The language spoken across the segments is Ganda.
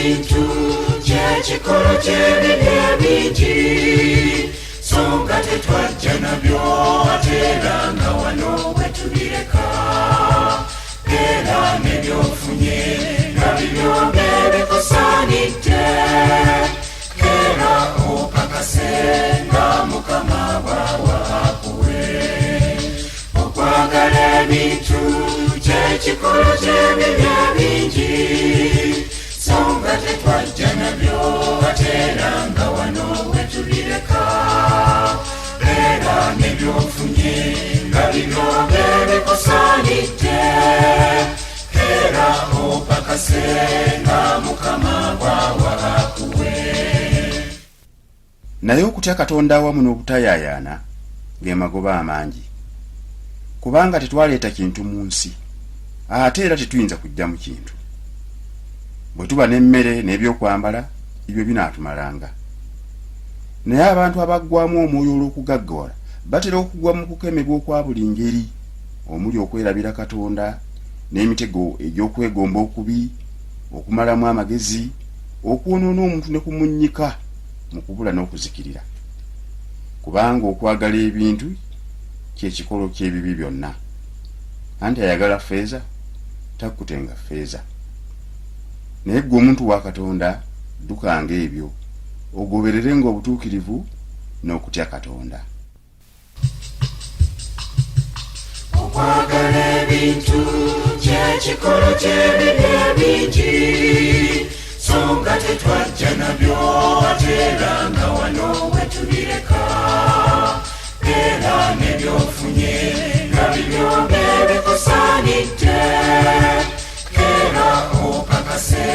Ebintu kyekikolo ky'ebibi ebingi, so nga tetwajja nabyo, ate era nga wano we tubireka. Era nebyofunye nga bibyo byebikusaanidde, era opakase nga Mukama bw'awa akuwe. Okwagala ebintu kyekikolo ky'ebibi ebingi, so nga tetwajja nabyo, ate era nga wano we tubireka. Era nebyofunye nga bibyo byebikusaanidde, era opakase nga Mukama bw'awa akuwe. Naye okutya Katonda awamu n'obutayaayaana ge magoba amangi, kubanga tetwaleeta kintu mu nsi, ate era tetuyinza kuggyamu kintu. Bwe tuba n'emmere n'ebyokwambala, ebyo binaatumalanga. Naye abantu abaggwaamu omwoyo olw'okugaggawala batera okugwa mu kukemebwa okwa buli ngeri, omuli okwerabira Katonda, n'emitego egy'okwegomba okubi, okumalamu amagezi, okwonoona omuntu ne kumunnyika mu kubula n'okuzikirira. Kubanga okwagala ebintu kye kikolo ky'ebibi byonna. Anti ayagala ffeeza takkutenga ffeeza. Naye ggwe omuntu wa Katonda, ddukanga ebyo, ogobererenga obutuukirivu n'okutya Katonda. Okwagala ebintu kyekikolo ky'ebibi ebingi, so nga tetwajja nabyo, ate era nga wano we tubireka. Era nebyofunye nga bibyo byebikusaanidde, era opakase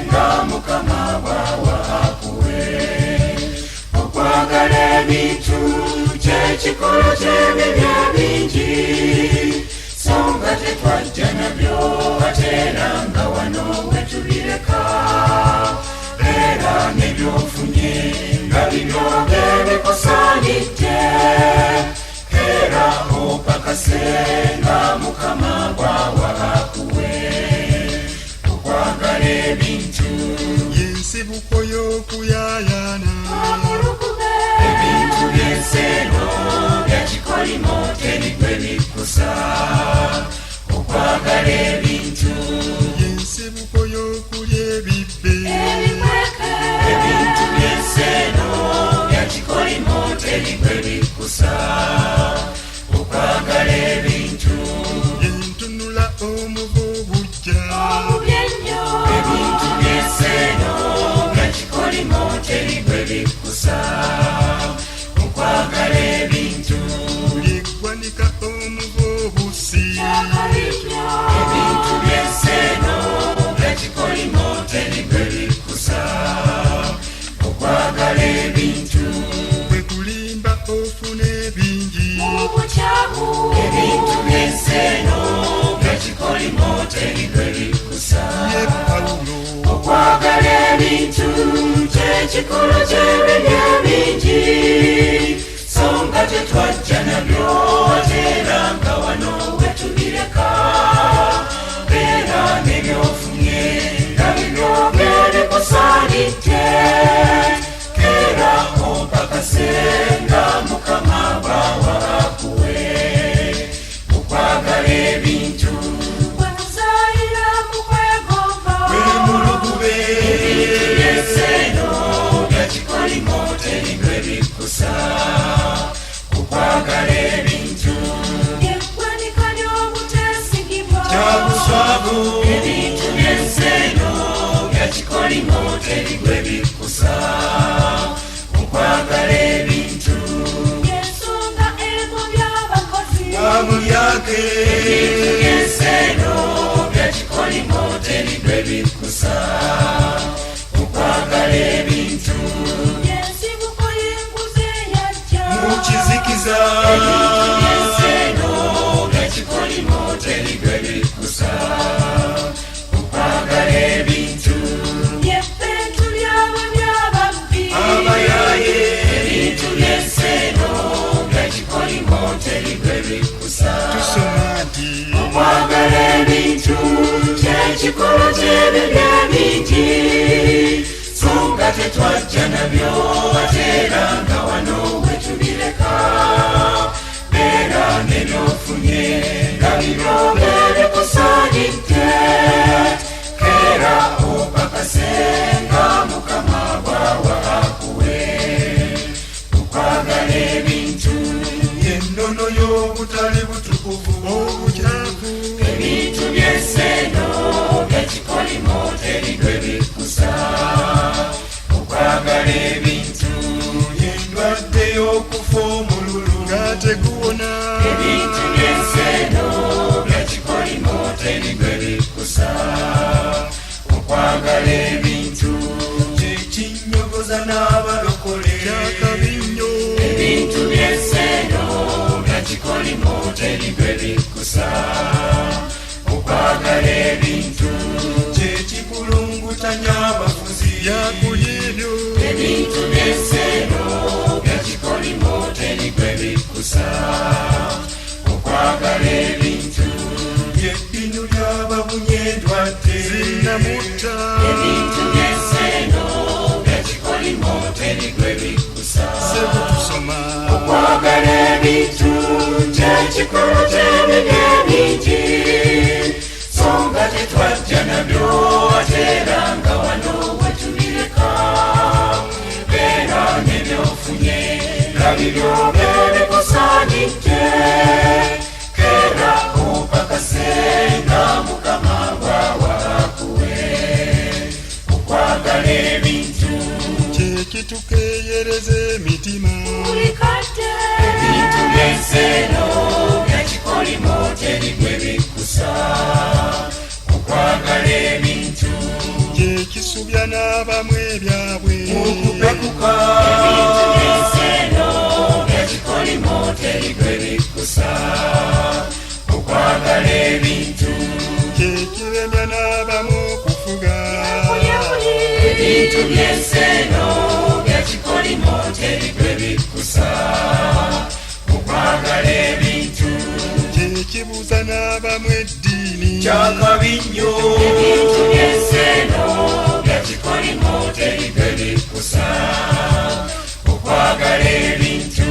nga Mukama bw'awa akuwe. Okwagala ebintu kyekikolo ky'ebibi ebingi, so nga tetwajja nabyo, ate era nga wano we tubireka. Era nebyofunye nga bibyo byebikusaanidde, era opakase nga Mukama bw'awa akuwe. Okwagala ebintu y'ensibuko y'okuyaayaana. Ebintu by'ensi eno bya kikolimo, terigwe bikkusa. Okwagala ebintu y'ensibuko y'okulya ebibbe. Ebintu by'ensi eno bya kikolimo, terigwe bikkusa. Okwagala ebintu y'entunula omuva obujja. Ebintu by'ensi eno bya kikolimo, terigwe bikkusa. Okwagala ebintu ly'eggwanika omuva obusi. Ebintu by'ensi eno bya kikolimo, terigwe bikkusa. Okwagala ebintu kwe kulimba ofuna ebingi. Ebintu by'ensi eno bya kikolimo, terigwe bikkusa. Ye Pawulo. Okwagala ebintu kyekikolo ky'ebibi ebingi, so nga tetwajja nabyo, ate era nga wano we tubireka. Era nebyofunye nga bibyo byebikusaanidde, era opakase nga Mukama bw'awa akuwe. Okwagala ebintu wemulugube. Ebintu by'ensi eno bya kikolimo, terigwe bikkusa. Okwagala ebintu kyabuswavu. Ebintu by'ensi eno bya kikolimo, terigwe bikkusa. Okwagala ebintu Bamulyake. Ebintu by'ensi eno bya kikolimo, terigwe bikkusa. Okwagala ebintu mu kizikiza. Ebintu by'ensi eno bya kikolimo, terigwe bikkusa. Okwagala ebintu abayaye. Ebintu by'ensi eno bya kikolimo, terigwe bikkusa. Tusoma nti Okwagala ebintu kyekikolo ky'ebibi ebingi. tetwajja nabyo ate era nga wano wetubireka. Beera n'ebyofunye nga bibyo byebikusaanidde, keera opakase nga Mukama bw'awa akuwe. Okwagala ebintu Yennono y'obutali butukuvu, obukyafu. Ebintu by'ensi eno byakikolimo, teri gwe bikusa. Okwagala ebintu Endwadde y'okufa omululu nga teguwona. Ebintu by'ensi eno byakikolimo, teri gwe bikusa. Okwagala ebintu Kyekinyogoza n'abalokole. Kyakabi nnyo. Ebintu by'ensi eno byakikolimo, teri gwe bikusa. Okwagala ebintu Kyekikulungutanya abafuzi. Byakulya ebyo. Ebintu by'ensi eno byakikolimo, teri gwe bikusa. Okwagala ebintu Byebbinu ly'ababunye endwadde zinnamutta. Ebintu by'ensi eno byakikolimo, teri gwe bikusa. Sekutusoma. Okwagala ebintu kyekikolo ky'ebibi ebingi, so nga tetwajja nabyo ate era nga wano wetubireka. Beera n'ebyofunye nga bibyo byebikusaanidde, keera opakase nga Mukama bw'awa akuwe. Okwagala ebintu Kyekitukeeyereza emitima. Ebintu by'ensi eno byakikolimo, teri gwe bikusa. Okwagala ebintu Kyekisubya n'abamu ebyabwe. Okupekuka. Ebintu by'ensi eno byakikolimo, teri gwe bikusa. Okwagala ebintu Kyekiremya n'abamu okufuga. Ebintu by'ensi eno byakikolimo, teri gwe bikusa. Okwagala ebintu Kyekibuuza n'abamu eddiini. Kyakabi nnyo. Ebintu by'ensi eno byakikolimo, teri gwe bikusa. Okwagala ebintu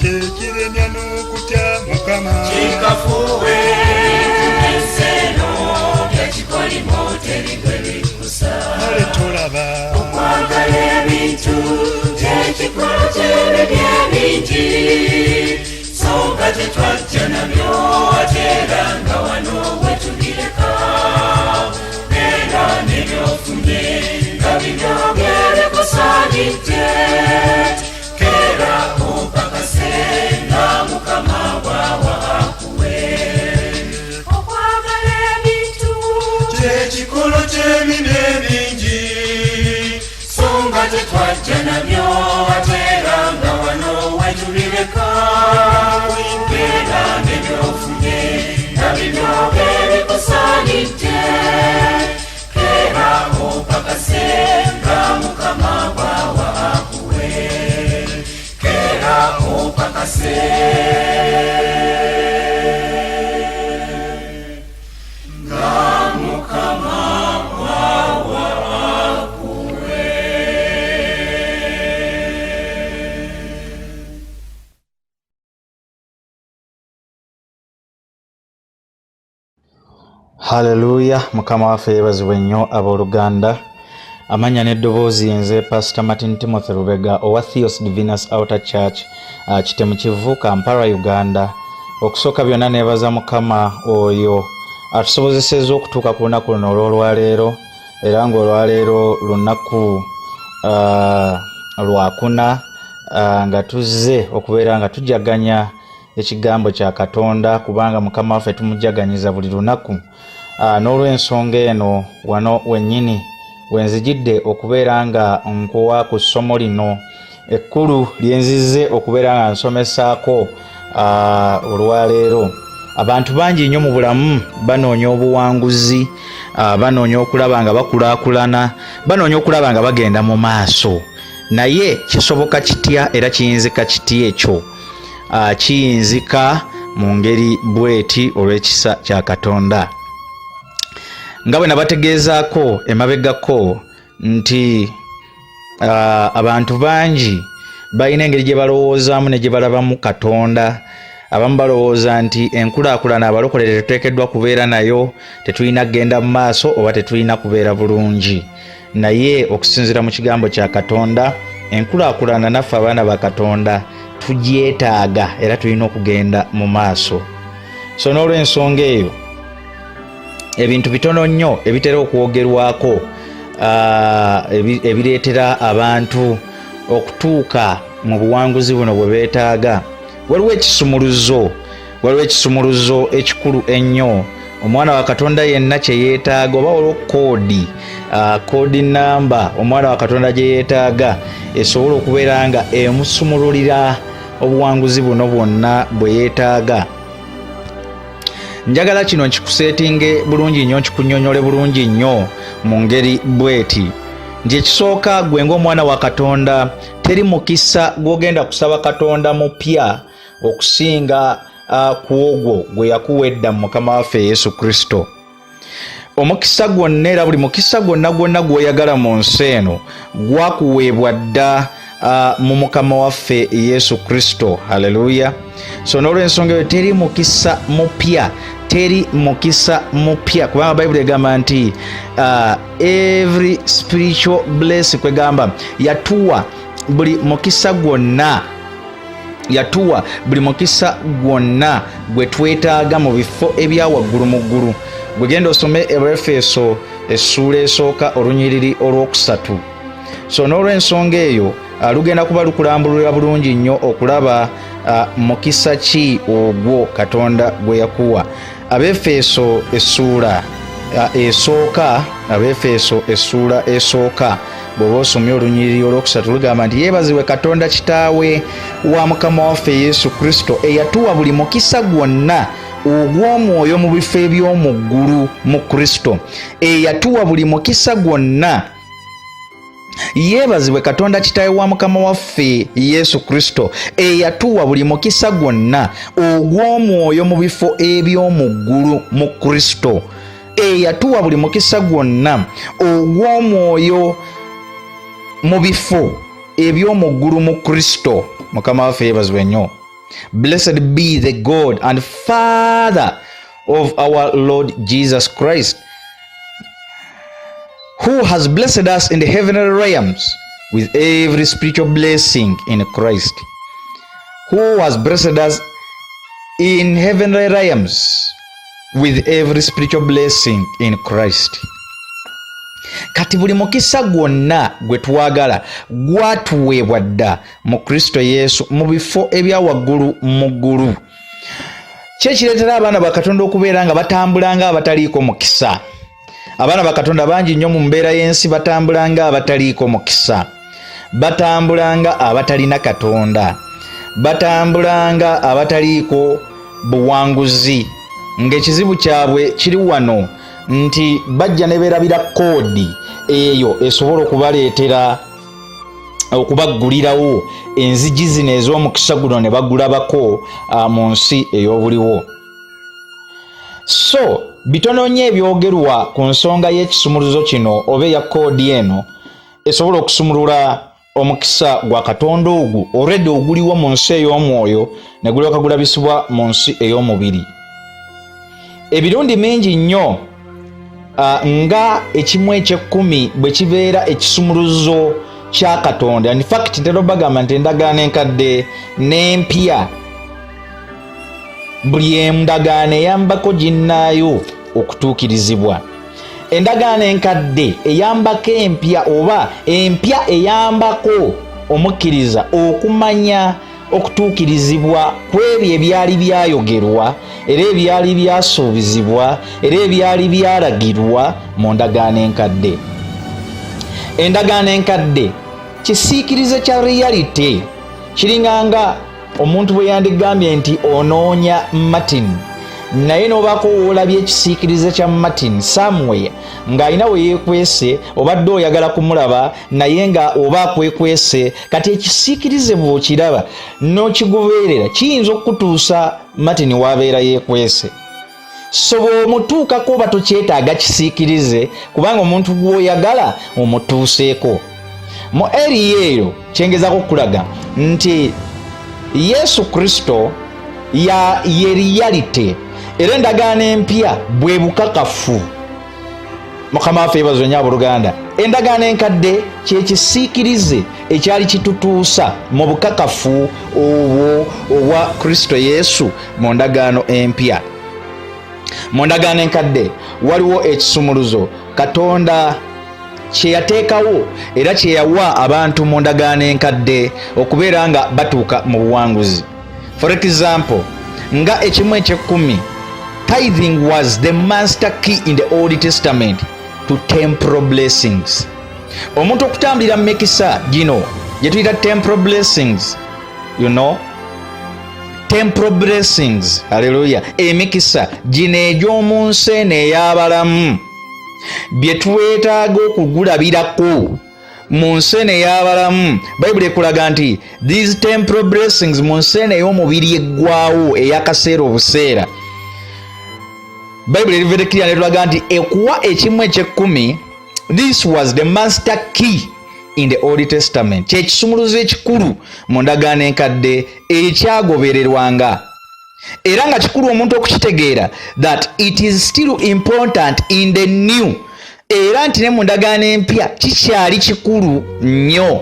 Kyekiremya n'okutya Mukama. Kikafuuwe. Ebintu by'ensi eno byakikolimo, teri gwe bikusa. Kale tolaba. Okwagala ebintu kyekikolo ky'ebibi ebingi, so nga tetwajja nabyo ate era nga wano wetubireka. Beera n'ebyofunye nga bibyo byebikusaanidde, keera opakase nga Mukama bw'awa akuwe. Okwagala ebintu Kyekikolo ky'ebibi ebingi, so nga tetwajja nabyo ate era nga wano wetubireka. Beera n'ebyofunye nga bibyo byebikusaanidde, keera opakase nga Mukama bw'awa akuwe. Keera opakase nga Mukama bw'awa akuwe. Haleluya! Mukama waffe yeebazibwe nnyo. Abooluganda, amannya n'eddoboozi yenze Pastor Martin Timothy Lubega owa Theos Divinus Outer Church, Kitemu Kivu, Kampala, Uganda. Okusooka byonna, neebaza Mukama oyo atusobozesezza okutuuka ku lunaku luno olw'olwaleero, era ng'olwaleero lunaku lwakuna, nga tuzze okubeera nga tujaganya ekigambo kya Katonda, kubanga Mukama waffe tumujaganyiza buli lunaku. N'olw'ensonga eno, wano wennyini wenzijidde okubeera nga nkuwa ku ssomo lino ekkulu lyenzize okubeera nga nsomesaako olwaleero. Abantu bangi nnyo mu bulamu banoonya obuwanguzi, banoonya okulaba nga bakulaakulana, banoonya okulaba nga bagenda mu maaso. Naye kisoboka kitya era kiyinzika kiti ekyo? Kiyinzika mu ngeri bweti olw'ekisa kya Katonda. Nga bwe nabategeezaako emabegako nti Abantu bangi balina engeri gye balowoozaamu ne gye balabamu Katonda. Abamu balowooza nti enkulaakulana abalokole tetuteekeddwa kubeera nayo, tetulina kugenda mu maaso oba tetulina kubeera bulungi. Naye okusinziira mu kigambo kya Katonda, enkulaakulana naffe abaana ba Katonda tugyetaaga era tulina okugenda mu maaso. So n'olw'ensonga eyo, ebintu bitono nnyo ebitera okwogerwako ebireetera abantu okutuuka mu buwanguzi buno bwe beetaaga. Waliwo ekisumuluzo, waliwo ekisumuluzo ekikulu ennyo omwana wa Katonda yenna kye yeetaaga, oba waliwo koodi, koodi namba omwana wa Katonda gye yeetaaga esobola okubeera nga emusumululira obuwanguzi buno bwonna bwe yeetaaga. Njagala kino nkikuseetinge bulungi nnyo, nkikunyonyole bulungi nnyo mu ngeri bweti nti ekisooka, gwe ng'omwana wa Katonda teri mukisa gw'ogenda kusaba Katonda mupya okusinga ku ogwo gwe yakuwa edda mu Mukama waffe Yesu Kristo. Omukisa gwonna era buli mukisa gwonna gwonna gw'oyagala mu nsi eno gwakuweebwa dda mu Mukama waffe Yesu Kristo. Haleluya! So n'olw'ensonga eyo teri mukisa mupya, teri mukisa mupya, kubanga Bayibuli egamba nti every spiritual blessing, kwegamba yatuwa buli mukisa gwonna, yatuwa buli mukisa gwonna gwe twetaaga mu bifo ebya waggulu mu ggulu. Gwe genda osome Efeso essuula esooka olunyiriri olwokusatu. So n'olw'ensonga eyo lugenda kuba lukulambulula bulungi nnyo okulaba mukisa ki ogwo Katonda gwe yakuwa. Abefeso essuula esooka, Abefeso essuula esooka, bw'oba osomye olunyiriri olwokusatu lugamba nti yeebazibwe Katonda Kitaawe wa Mukama waffe Yesu Kristo, eyatuwa buli mukisa gwonna ogw'omwoyo mu bifo eby'omu ggulu mu Kristo. Eyatuwa buli mukisa gwonna. Yeebazibwe Katonda Kitaawe wa Mukama waffe Yesu Kristo, eyatuwa buli mukisa gwonna ogw'omwoyo mu bifo eby'omu ggulu mu Kristo. Eyatuwa buli mukisa gwonna ogw'omwoyo mu bifo eby'omu ggulu mu Kristo. Mukama waffe yeebazibwe nnyo. Blessed be the God and Father of our Lord Jesus Christ, who has blessed us in the heavenly realms with every spiritual blessing in Christ. Who has blessed us in heavenly realms with every spiritual blessing in Christ. Kati buli mukisa gwonna gwe twagala gwatuweebwa dda mu Kristo Yesu mu bifo ebya waggulu mu ggulu. Ki ekireetera abaana ba Katonda okubeera nga batambula nga abataliiko mukisa? Abaana ba Katonda bangi nnyo mu mbeera y'ensi batambula nga abataliiko mukisa, batambula nga abatalina Katonda, batambula nga abataliiko buwanguzi, ng'ekizibu kyabwe kiri wano nti bajja ne beerabira koodi eyo esobola okubaleetera okubaggulirawo enzigi zino ez'omukisa guno ne bagulabako mu nsi ey'obuliwo. So bitono nnyo ebyogerwa ku nsonga y'ekisumuluzo kino oba eya koodi eno esobola okusumulula omukisa gwa Katonda ogwo already oguliwo mu nsi ey'omwoyo ne gulyoka gulabisibwa mu nsi ey'omubiri. Ebirundi mingi nnyo nga ekimu eky'ekkumi bwe kibeera ekisumuluzo kya Katonda. In fact, ntera obagamba nti endagaano enkadde n'empya, buli endagaano eyambako ginnaayo okutuukirizibwa. Endagaano enkadde eyambako empya, oba empya eyambako omukkiriza okumanya okutuukirizibwa kw'ebyo ebyali byayogerwa era ebyali byasuubizibwa era ebyali byalagirwa mu ndagaano enkadde. Endagaano enkadde kisiikirize kya reality, kiringanga omuntu bwe yandigambye nti onoonya Martin, naye n'obaako woolabye ekisiikirize kya Martin somewhere ng'alina we yeekwese, obadde oyagala kumulaba naye nga oba akwekwese. Kati ekisiikirize bw'okiraba n'okigoberera kiyinza okukutuusa Martin w'abeera yeekwese. So bw'omutuukako oba tokyetaaga kisiikirize, kubanga omuntu gw'oyagala omutuuseeko. Mu eriya eyo kyengezako okukulaga nti Yesu Kristo ya ye reality, era endagaano empya bwe bukakafu. Mukama waffe yebazwe nnyo abooluganda. Endagaano enkadde kyekisiikirize ekyali kitutuusa mu bukakafu obwo obwa Kristo Yesu mu ndagaano empya. Mu ndagaano enkadde waliwo ekisumuluzo Katonda kye yateekawo era kye yawa abantu mu ndagaano enkadde okubeera nga batuuka mu buwanguzi. For example, nga ekimu eky'ekkumi, tithing was the master key in the Old Testament to temporal blessings. Omuntu okutambulira mu mikisa gino gye tuyita temporal blessings, you know, temporal blessings, haleluya, emikisa gino egy'omu nsi eno ey'abalamu bye twetaaga okugulabirako mu nsi eno ey'abalamu. Bayibuli ekulaga nti these temporal blessings mu nsi eno ey'omubiri eggwawo ey'akaseera obuseera, Bayibuli eri very clear netulaga nti ekuwa ekimu eky'ekkumi. This was the master key in the Old Testament, kyekisumuluzo ekikulu mu ndagaano enkadde ekyagobererwanga, era nga kikulu omuntu okukitegeera that it is still important in the new, era nti ne mu ndagaano empya kikyali kikulu nnyo.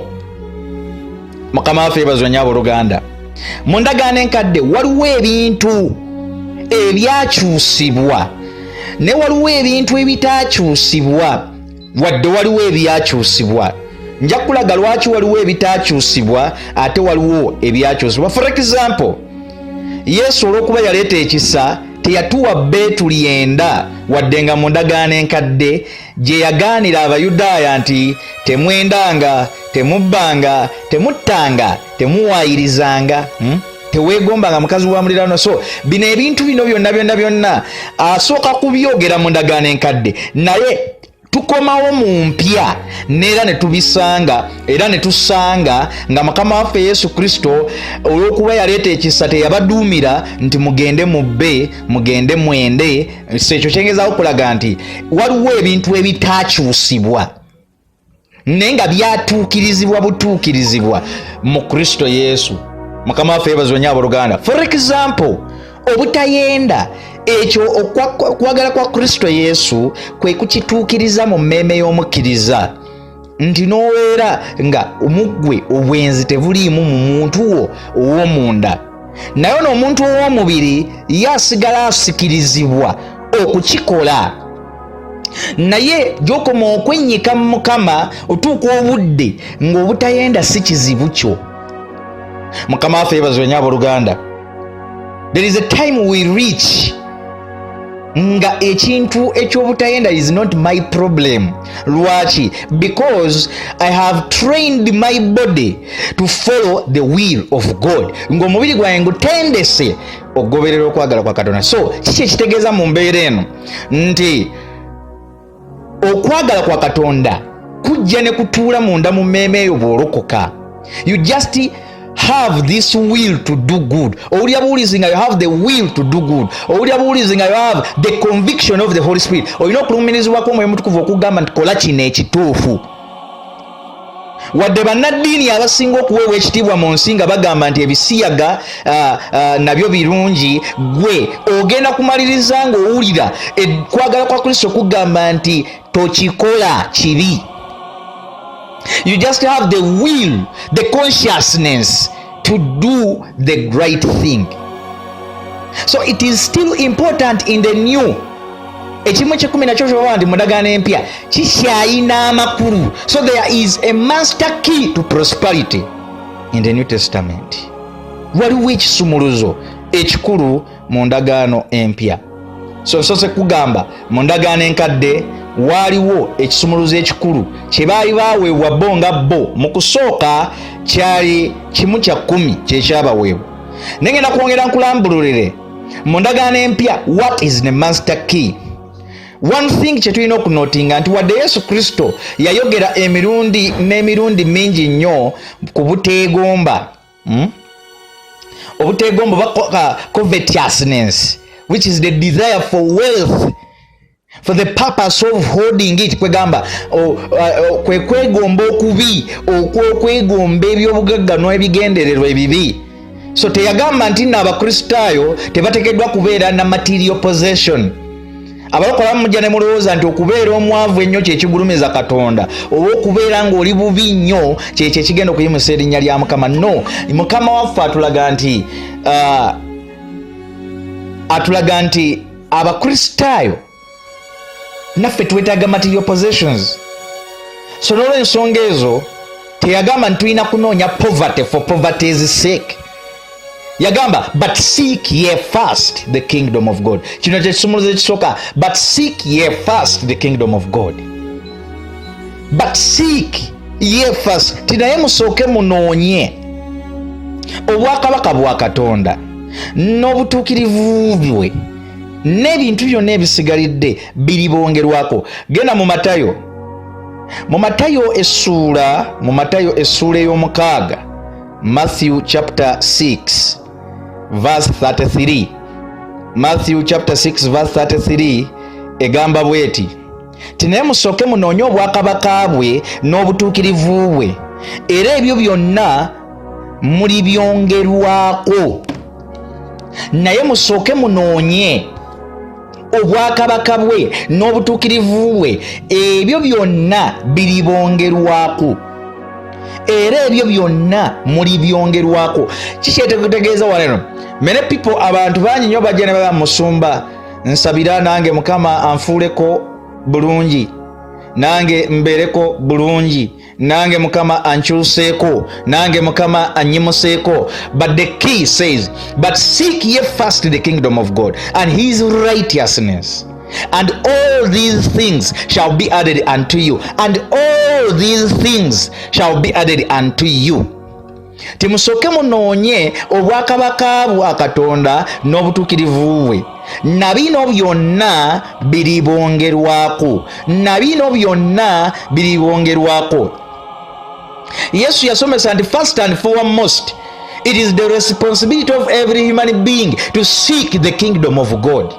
Mukama waffe yebazwa nnyo abooluganda. Mu ndagaano enkadde waliwo ebintu ebyakyusibwa ne waliwo ebintu ebitaakyusibwa. Wadde waliwo ebyakyusibwa, nja kulaga lwaki waliwo ebitaakyusibwa ate waliwo ebyakyusibwa. For example, Yesu olw'okuba yaleeta ekisa teyatuwa bbeetu lyenda, wadde nga mu ndagaano enkadde gye yagaanira Abayudaaya nti temwendanga, temubbanga, temuttanga, temuwaayirizanga, Teweegombanga mukazi wa muliraano. So bino ebintu bino byonna byonna byonna asooka kubyogera mu ndagaano enkadde, naye tukomawo mu mpya neera ne tubisanga, era ne tusanga nga Mukama waffe Yesu Kristo olw'okuba yaleeta ekisa teyabaduumira nti mugende mubbe, mugende mwende. So ekyo kyengezaako okulaga nti waliwo ebintu ebitaakyusibwa naye nga byatuukirizibwa butuukirizibwa mu Kristo Yesu. Mukama waffe yebazibwe nnyo abooluganda. For example, obutayenda, ekyo okwagala kwa Kristo Yesu kwe kukituukiriza mu mmeeme y'omukkiriza, nti n'obeera nga muggwe obwenzi tebuliimu mu muntu wo ow'omunda, naye ono omuntu ow'omubiri ye asigala asikirizibwa okukikola. Naye gy'okoma okwennyika mu Mukama, otuuka obudde ng'obutayenda si kizibu kyo. Mukama waffe yebazibwe nnyo abooluganda. There is a time we reach nga ekintu eky'obutayenda is not my problem. Lwaki? Because I have trained my body to follow the will of God, ng'omubiri gwange ngutendese okugoberera okwagala kwa Katonda. So kiki ekitegeeza mu mbeera eno? Nti okwagala kwa Katonda kujja ne kutuula munda mu mmeeme eyo bw'olokoka. You just have this will to do good. Owulira buwulizi nga you have the will to do good. Owulira buwulizi nga you have the conviction of the Holy Spirit. Olina okulumirizibwako Omwoyo Mutukuvu okugamba nti kola kino ekituufu. Wadde bannaddiini abasinga okuweebwa ekitiibwa mu nsi nga bagamba nti ebisiyaga nabyo birungi, gwe ogenda kumaliriza ng'owulira okwagala kwa Kristo kugamba nti tokikola, kibi. You just have the will, the consciousness to do the right thing. So it is still important in the new. Ekimu ekyekumi nakyo kyoba nti mu ndagaano empya kikyayina amakulu. So there is a master key to prosperity in the New Testament. Waliwo ekisumuluzo ekikulu mu ndagaano empya. So nsoose kugamba mu ndagaano enkadde waaliwo ekisumuluzo ekikulu kye baali baweebwa bo nga bo mu kusooka kyali kimu kya kkumi kyekyabaweebwa, naye ngenda kwongera nkulambululire mu ndagaano empya what is the master key. One thing kye tulina okunotinga nti wadde Yesu Kristo yayogera emirundi n'emirundi mingi nnyo ku buteegomba, Obuteegomba oba covetousness, which is the desire for wealth. For the purpose of holding it, kwegamba kwe kwegomba okubi okw'okwegomba eby'obugagga n'ebigendererwa ebibi. So teyagamba nti nno Abakristaayo tebateekeddwa kubeera na material possession. Abalokole mujja ne mulowooza nti okubeera omwavu ennyo kyekigulumiza Katonda, oba okubeera ng'oli bubi nnyo kyekyo ekigenda okuyimusa erinnya lya Mukama. No, Mukama waffe atulaga nti atulaga nti Abakristaayo naffe twetaaga material possessions. So n'olwensonga ezo teyagamba nti tulina kunoonya poverty for poverty's sake. Yagamba, "But seek ye first the kingdom of God." Kino kyekisumuluzo ekisooka. But seek ye first the kingdom of God. But seek ye first, ti naye musooke munoonye obwakabaka bwa Katonda n'obutuukirivu bwe, n'ebintu byonna ebisigalidde biribongerwako. Genda mu Matayo, mu Matayo essuula ey'omukaaga, Matthew chapter 6 verse 33. Matthew chapter 6 verse 33 egamba bweti ti, "Naye musooke munoonye obwakabaka bwe n'obutuukirivu bwe, era ebyo byonna mulibyongerwako." Naye musooke munoonye obwakabaka bwe n'obutuukirivu bwe, ebyo byonna biribongerwako, era ebyo byonna mulibyongerwako. Kikyetegeeza waneno, many people, abantu bangi nnyo bajja ne baba, "Musumba, nsabira nange Mukama anfuuleko bulungi, nange mbeereko bulungi, nange Mukama ankyuseeko, nange Mukama anyimuseeko." But the key says, "But seek ye first the kingdom of God and his righteousness, and all these things shall be added unto you, and all these things shall be added unto you." Timusooke munoonye obwakabaka bwa Katonda n'obutuukirivu bwe, na bino byonna biribongerwako, na bino byonna biribongerwako. Yesu yasomesa nti first and foremost it is the responsibility of every human being to seek the kingdom of God.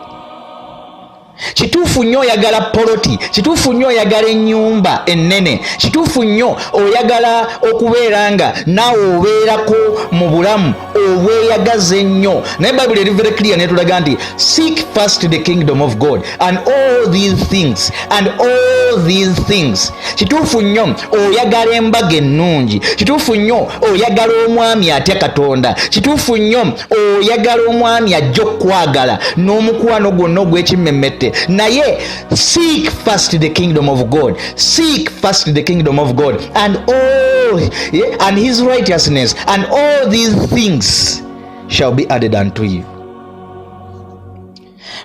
Kituufu nnyo oyagala poloti, kituufu nnyo oyagala ennyumba ennene, kituufu nnyo oyagala okubeera nga naawe obeerako mu bulamu obweyagaza ennyo, naye Bayibuli eri very clear netulaga nti seek first the kingdom of God and all these things, and all these things. Kituufu nnyo oyagala embaga ennungi, kituufu nnyo oyagala omwami atya Katonda, kituufu nnyo oyagala omwami ajja okukwagala n'omukwano gwonna ogw'ekimmemmette, naye seek first the kingdom of God. Seek first the kingdom of God and all, yeah, and his righteousness, and all these things shall be added unto you.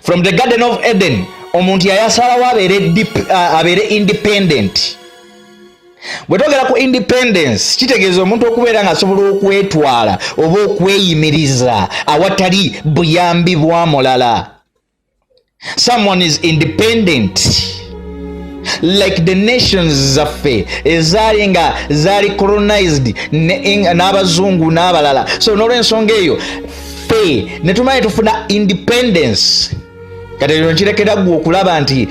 From the Garden of Eden, omuntu yayasalawo abeere independent. Bwe twogera ku independence, kitegeeza omuntu okubeera ng'asobola okwetwala oba okweyimiriza awatali buyambi bwa mulala. Someone is independent like the nations zaffe ezaali nga zaali colonized n'abazungu n'abalala. So n'olwensonga eyo ffe ne tumanya tufuna independence. Kati ekyo nkirekera gwe okulaba nti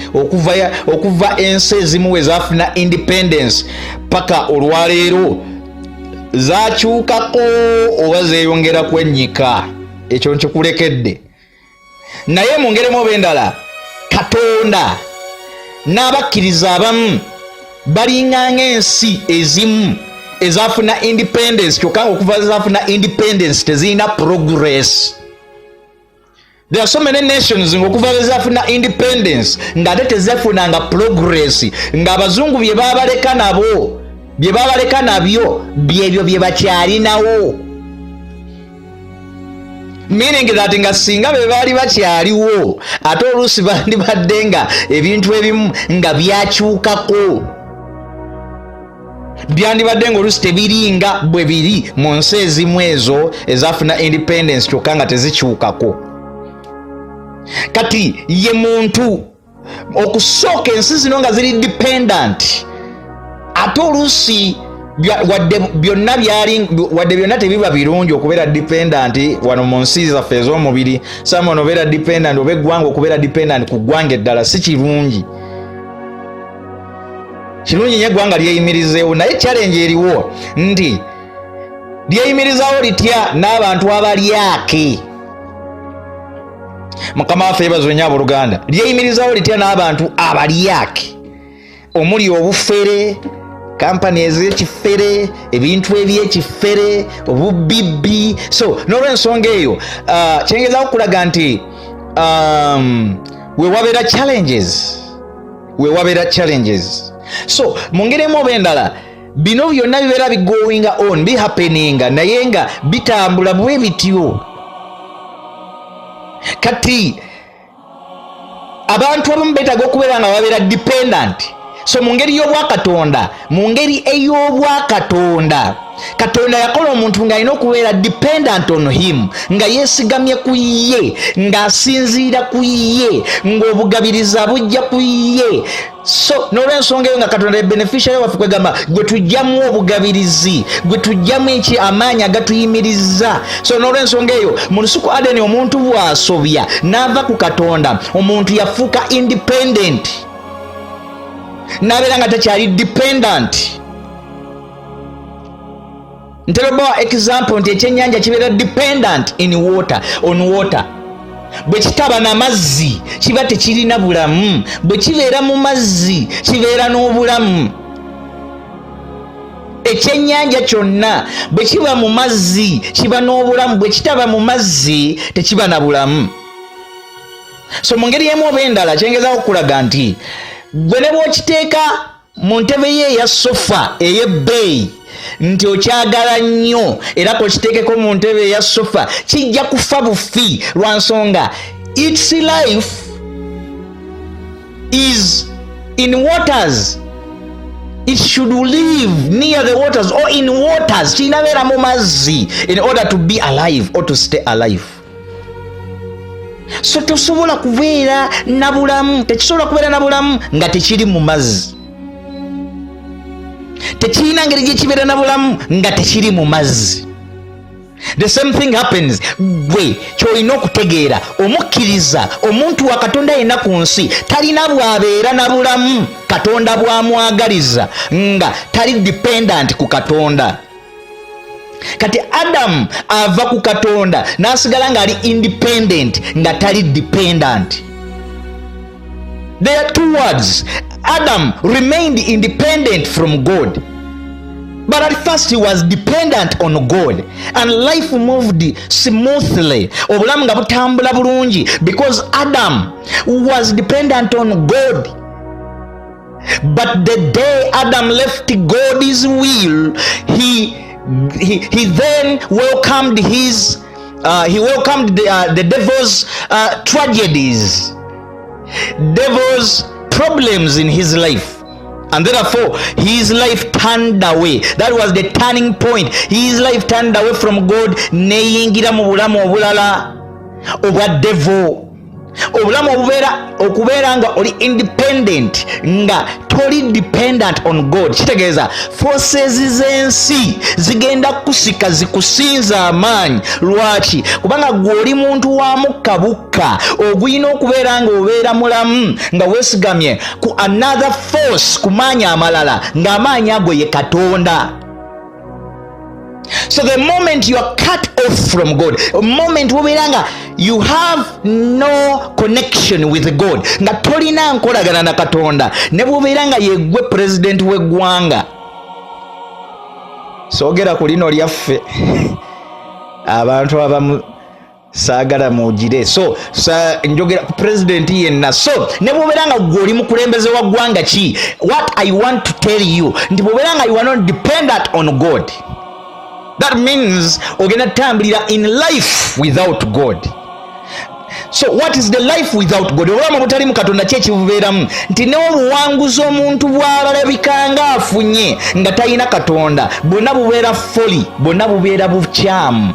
okuva ensi ezimu we zafuna independence paka olwaleero zakyukako oba zeeyongera kwennyika, ekyo nkikulekedde. Naye mu ngeri emu oba endala, Katonda n'abakkiriza abamu balinga ng'ensi ezimu ezafuna independence, kyokka nga okuva zafuna independence tezirina progress. There are so many nations ng'okuva lwe independence ng'ate tezefunanga progress, ng'abazungu bye babaleka nabo, bye babaleka nabyo byebyo bye bakyalinawo, meaning that nga singa be baali bakyaliwo, ate oluusi bandibadde nga ebintu ebimu nga byakyukako, byandibadde nga oluusi tebiringa bwe biri mu nsi ezimu ezo ezafuna independence kyokka nga tezikyukako. Kati ye muntu okusooka ensi zino nga ziri dependent, ate oluusi Wadde byonna byali, wadde byonna tebiba birungi okubeera dependent wano mu nsi zaffe ez'omubiri. Someone obeera dependent oba eggwanga okubeera dependent ku ggwanga eddala si kirungi. Kirungi nyo eggwanga lyeyimirizeewo, naye challenge eriwo nti lyeyimirizawo litya n'abantu abalyake? Mukama waffe yebazwe nnyo, abooluganda. Lyeyimirizawo litya n'abantu abalyake, omuli obufere, kampani ez'ekifere, ebintu ebyekifere, obubibbi? So n'olwensonga eyo, kyengezaako okulaga nti wewabeera challenges, wewabeera challenges. So mu ngeri emu oba endala, bino byonna bibeera bigoinga on, bihappeninga, naye nga bitambula bwe bityo. Kati abantu abamu beetaaga okubeera nga babeera dependent. So mu ngeri y'obwakatonda, mu ngeri ey'obwakatonda, Katonda yakola omuntu ng'alina okubeera dependent on him, nga yeesigamye ku ye, ng'asinziira ku ye, ng'obugabiriza bujja ku ye. So n'olwensonga eyo, nga Katonda ye beneficiary waffe, kwegamba gwe tujjamu obugabirizi, gwe tujjamu eki amaanyi agatuyimiriza. So n'olwensonga eyo, mu lusuku Adeni, omuntu bw'asobya n'ava ku Katonda, omuntu yafuuka independent, n'abeera nga takyali dependent. Ntera obawa example nti ekyennyanja kibeera dependent in water, on water. Bwe kitaba na mazzi, kiba tekirina bulamu. Bwe kibeera mu mazzi, kibeera n'obulamu. Ekyennyanja kyonna bwe kiba mu mazzi, kiba n'obulamu. Bwe kitaba mu mazzi, tekiba na bulamu. So mu ngeri emu oba endala, kyengezaako okulaga nti gwe ne bw'okiteeka mu ntebe ye eya sofa ey'ebbeeyi nti okyagala nnyo, era kokiteekeko mu ntebe eya sofa, kijja kufa bufi, lwa nsonga its life is in waters. It should live near the waters or in waters. Kirina beera mu mazzi in order to be alive or to stay alive. So tosobola kubeera na bulamu, tekisobola kubeera na bulamu nga tekiri mu mazzi. Tekirina ngeri gyekibeera na bulamu nga tekiri mu mazzi. The same thing happens. Gwe kyolina okutegeera, omukkiriza, omuntu wa Katonda yenna ku nsi talina bw'abeera na bulamu Katonda bw'amwagaliza nga tali dependent ku Katonda. Kati Adamu ava ku Katonda n'asigala ng'ali independent, nga tali dependent. There are two words. Adam remained independent from God, but at first he was dependent on God and life moved smoothly. Obulamu nga butambula bulungi because Adam was dependent on God. But the day Adam left God's will, he then welcomed his he welcomed the devil's tragedies, devil's problems in his life, and therefore his life turned away. That was the turning point. His life turned away from God, neyingira mu bulamu obulala obwa devil, obulamu obubeera okubeera nga oli independent, nga toli dependent on God. Kitegeeza forces z'ensi zigenda kusika zikusinza amaanyi. Lwaki? Kubanga gwe oli muntu wa mukka bukka ogulina okubeera nga obeera mulamu nga weesigamye ku another force, ku maanyi amalala, ng'amaanyi ago ye Katonda. So the moment you are cut off from God, moment wobeera nga you have no connection with God, nga tolina nkolagana na Katonda, ne bwobeera nga yeggwe pulezidenti w'eggwanga, soogera ku lino lyaffe, abantu abamu saagala mugire, so njogera ku pulezidenti yenna. So ne bwobeera nga gwe oli mukulembeze wa ggwanga ki, what I want to tell you nti bwobeera nga you are not dependent on God, that means ogenda tutambulira in life without God. So what is the life without God? Obulamu obutali mu Katonda ki ekibubeeramu? Nti n'obuwanguzi omuntu bw'abalabika afunye nga talina Katonda, bwonna bubeera folly, bwonna bubeera bukyamu.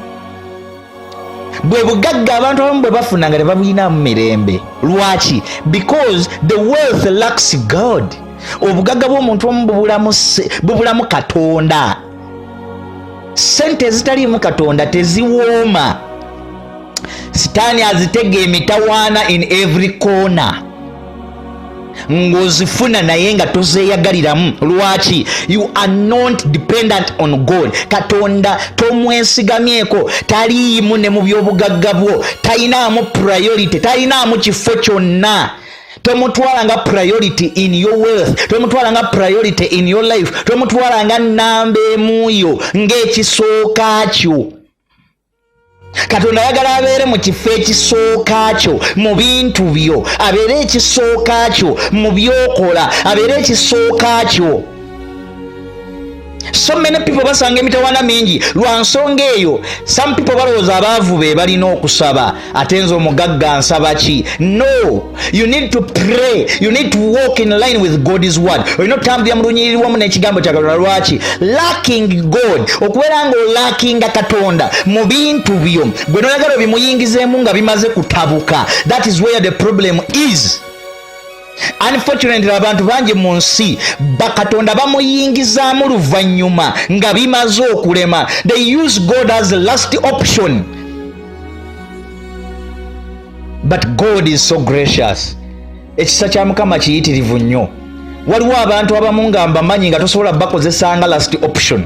Bwe bugagga abantu abamu bwe bafuna nga tebabulinamu mirembe. Lwaki? Because the wealth lacks God. Obugagga bw'omuntu omu bubulamu Katonda. Sente ezitaliimu Katonda teziwooma. Sitaani azitega emitawaana in every corner, ng'ozifuna naye nga tozeeyagaliramu. Lwaki? You are not dependent on God. Katonda tomwesigamyeko, taliimu ne mu by'obugagga bwo, talinaamu priority, talinaamu kifo kyonna. Tomutwala nga priority in your wealth, tomutwala nga priority in your life, tomutwala nga namba emuyo ng'ekisooka kyo. Katonda ayagala abeere mu kifo ekisooka kyo mu bintu byo, abeere ekisooka kyo mu byokola, abeere ekisooka kyo. So many people basanga emitawaana mingi lwa nsonga eyo. Some people balowooza abaavu be balina okusaba, ate nze omugagga nsaba ki? No, you need to pray, you need to walk in line with God's word. Olina otambulira mu lunyiriri wamu n'ekigambo kya Katonda. Lwaki? Lacking God, okubeera nga olackinga Katonda mu bintu byo, gwe noyagala obimuyingizeemu nga bimaze kutabuka, that is where the problem is. Unfortunately, abantu bangi mu nsi bakatonda bamuyingizaamu luvannyuma nga bimaze okulema. They use God as the last option, but God is so gracious. Ekisa kya Mukama kiyitirivu nnyo. Waliwo abantu abamu nga mbamanyi nga tosobola bakozesanga last option.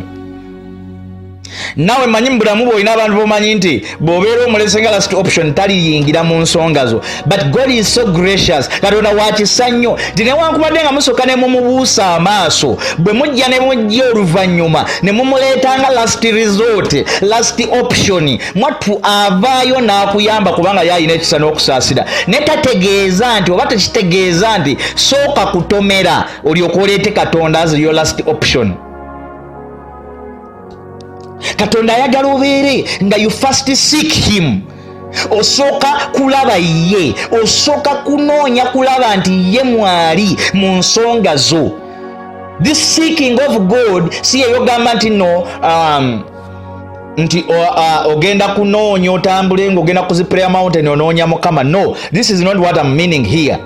Naawe manyi mu bulamu bwolina abantu bomanyi nti bw'obeera omulese nga last option, taliyingira mu nsonga zo. But God is so gracious. Katonda wakisa nnyo nti newankubadde nga musooka ne mumubuusa amaaso, bwe mujja ne mujja oluvannyuma ne mumuleeta nga last resort, last option, mwattu avaayo n'akuyamba, kubanga ye alina ekisa n'okusaasira. Ne tategeeza nti oba tekitegeeza nti sooka kutomera olyoka oleete Katonda as your last option. Katonda ayagala obeere nga you first seek him. Osooka kulaba ye, osooka kunoonya kulaba nti ye mwali mu nsonga zo. This seeking of God si yeyogamba nti no nti ogenda kunoonya, otambule ngaogenda ku prayer mountain onoonya Mukama. No, this is not what I'm meaning here.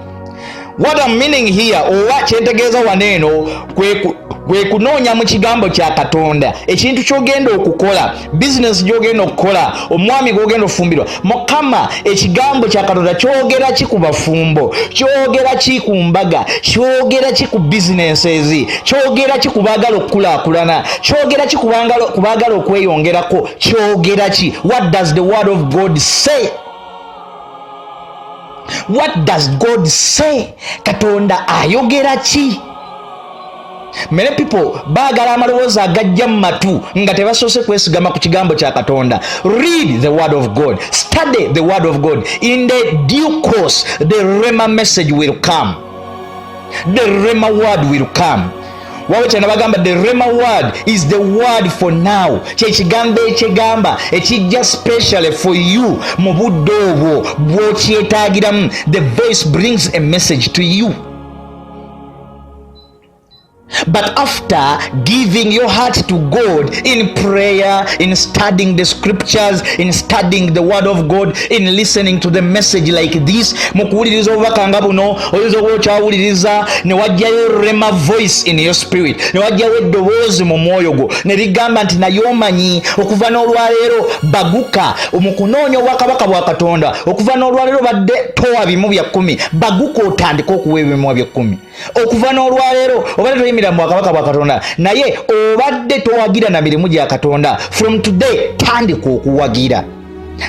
What I'm meaning here, oba kyentegeeza wano eno, kwe kunoonya mu kigambo kya Katonda ekintu kyogenda okukola, bizinesi gyogenda okukola, omwami gwogenda ofumbirwa. Mukama, ekigambo kya Katonda kyogera ki ku bafumbo? Kyogera ki ku mbaga? Kyogera ki ku businesses? Kyogera ki ku baagala okukulaakulana? Kyogera ki ku baagala okweyongerako? Kyogera ki? What does the word of God say? What does God say? Katonda ayogera ki? Many people baagala amaloboozi agajja mu matu nga tebasoose kwesigama ku kigambo kya Katonda. Read the word of God, study the word of God. In the due course, the rhema message will come, the rhema word will come. Wawe kyana bagamba, the rhema word is the word for now, kyekigambo ekyegamba ekijja specially for you mu budde obwo bw'okyetaagiramu. The voice brings a message to you, but after giving your heart to God in prayer, in studying the scriptures, in studying the word of God, in listening to the message like this, mu kuwuliriza obubaka nga buno, oyinza okuba okyawuliriza ne wajjayo rhema voice in your spirit, ne wajjayo eddoboozi mu mwoyo gwo ne ligamba nti, "Naye omanyi, okuva n'olwaleero baguka mu kunoonya obwakabaka bwa Katonda. Okuva n'olwaleero badde towa bimu bya 10, baguka otandike okuwa ebimu by'ekkumi. Okuva n'olwaleero obadde toyimirira mu bwakabaka bwa Katonda, naye obadde towagira na mirimu gya Katonda. From today tandika okuwagira."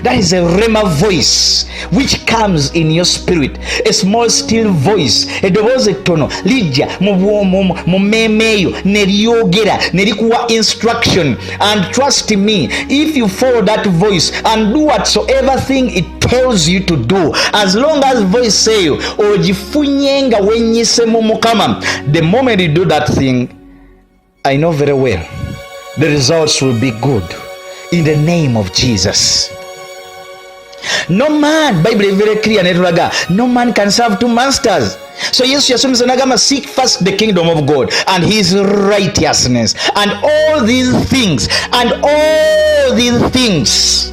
That is a rhema voice which comes in your spirit, a small still voice. Eddoboozi ettono lijja mu mmeeme eyo ne lyogera ne likuwa instruction. And trust me, if you follow that voice and do whatsoever thing it tells you to do, as long as voice eyo ogifunye nga wennyise mu Mukama, the moment you do that thing, I know very well the results will be good in the name of Jesus. No man, Bible is very clear netulaga, no man can serve two masters. So Yesu yasomesa nagamba, "Seek first the kingdom of God and his righteousness, and all these things, and all these things."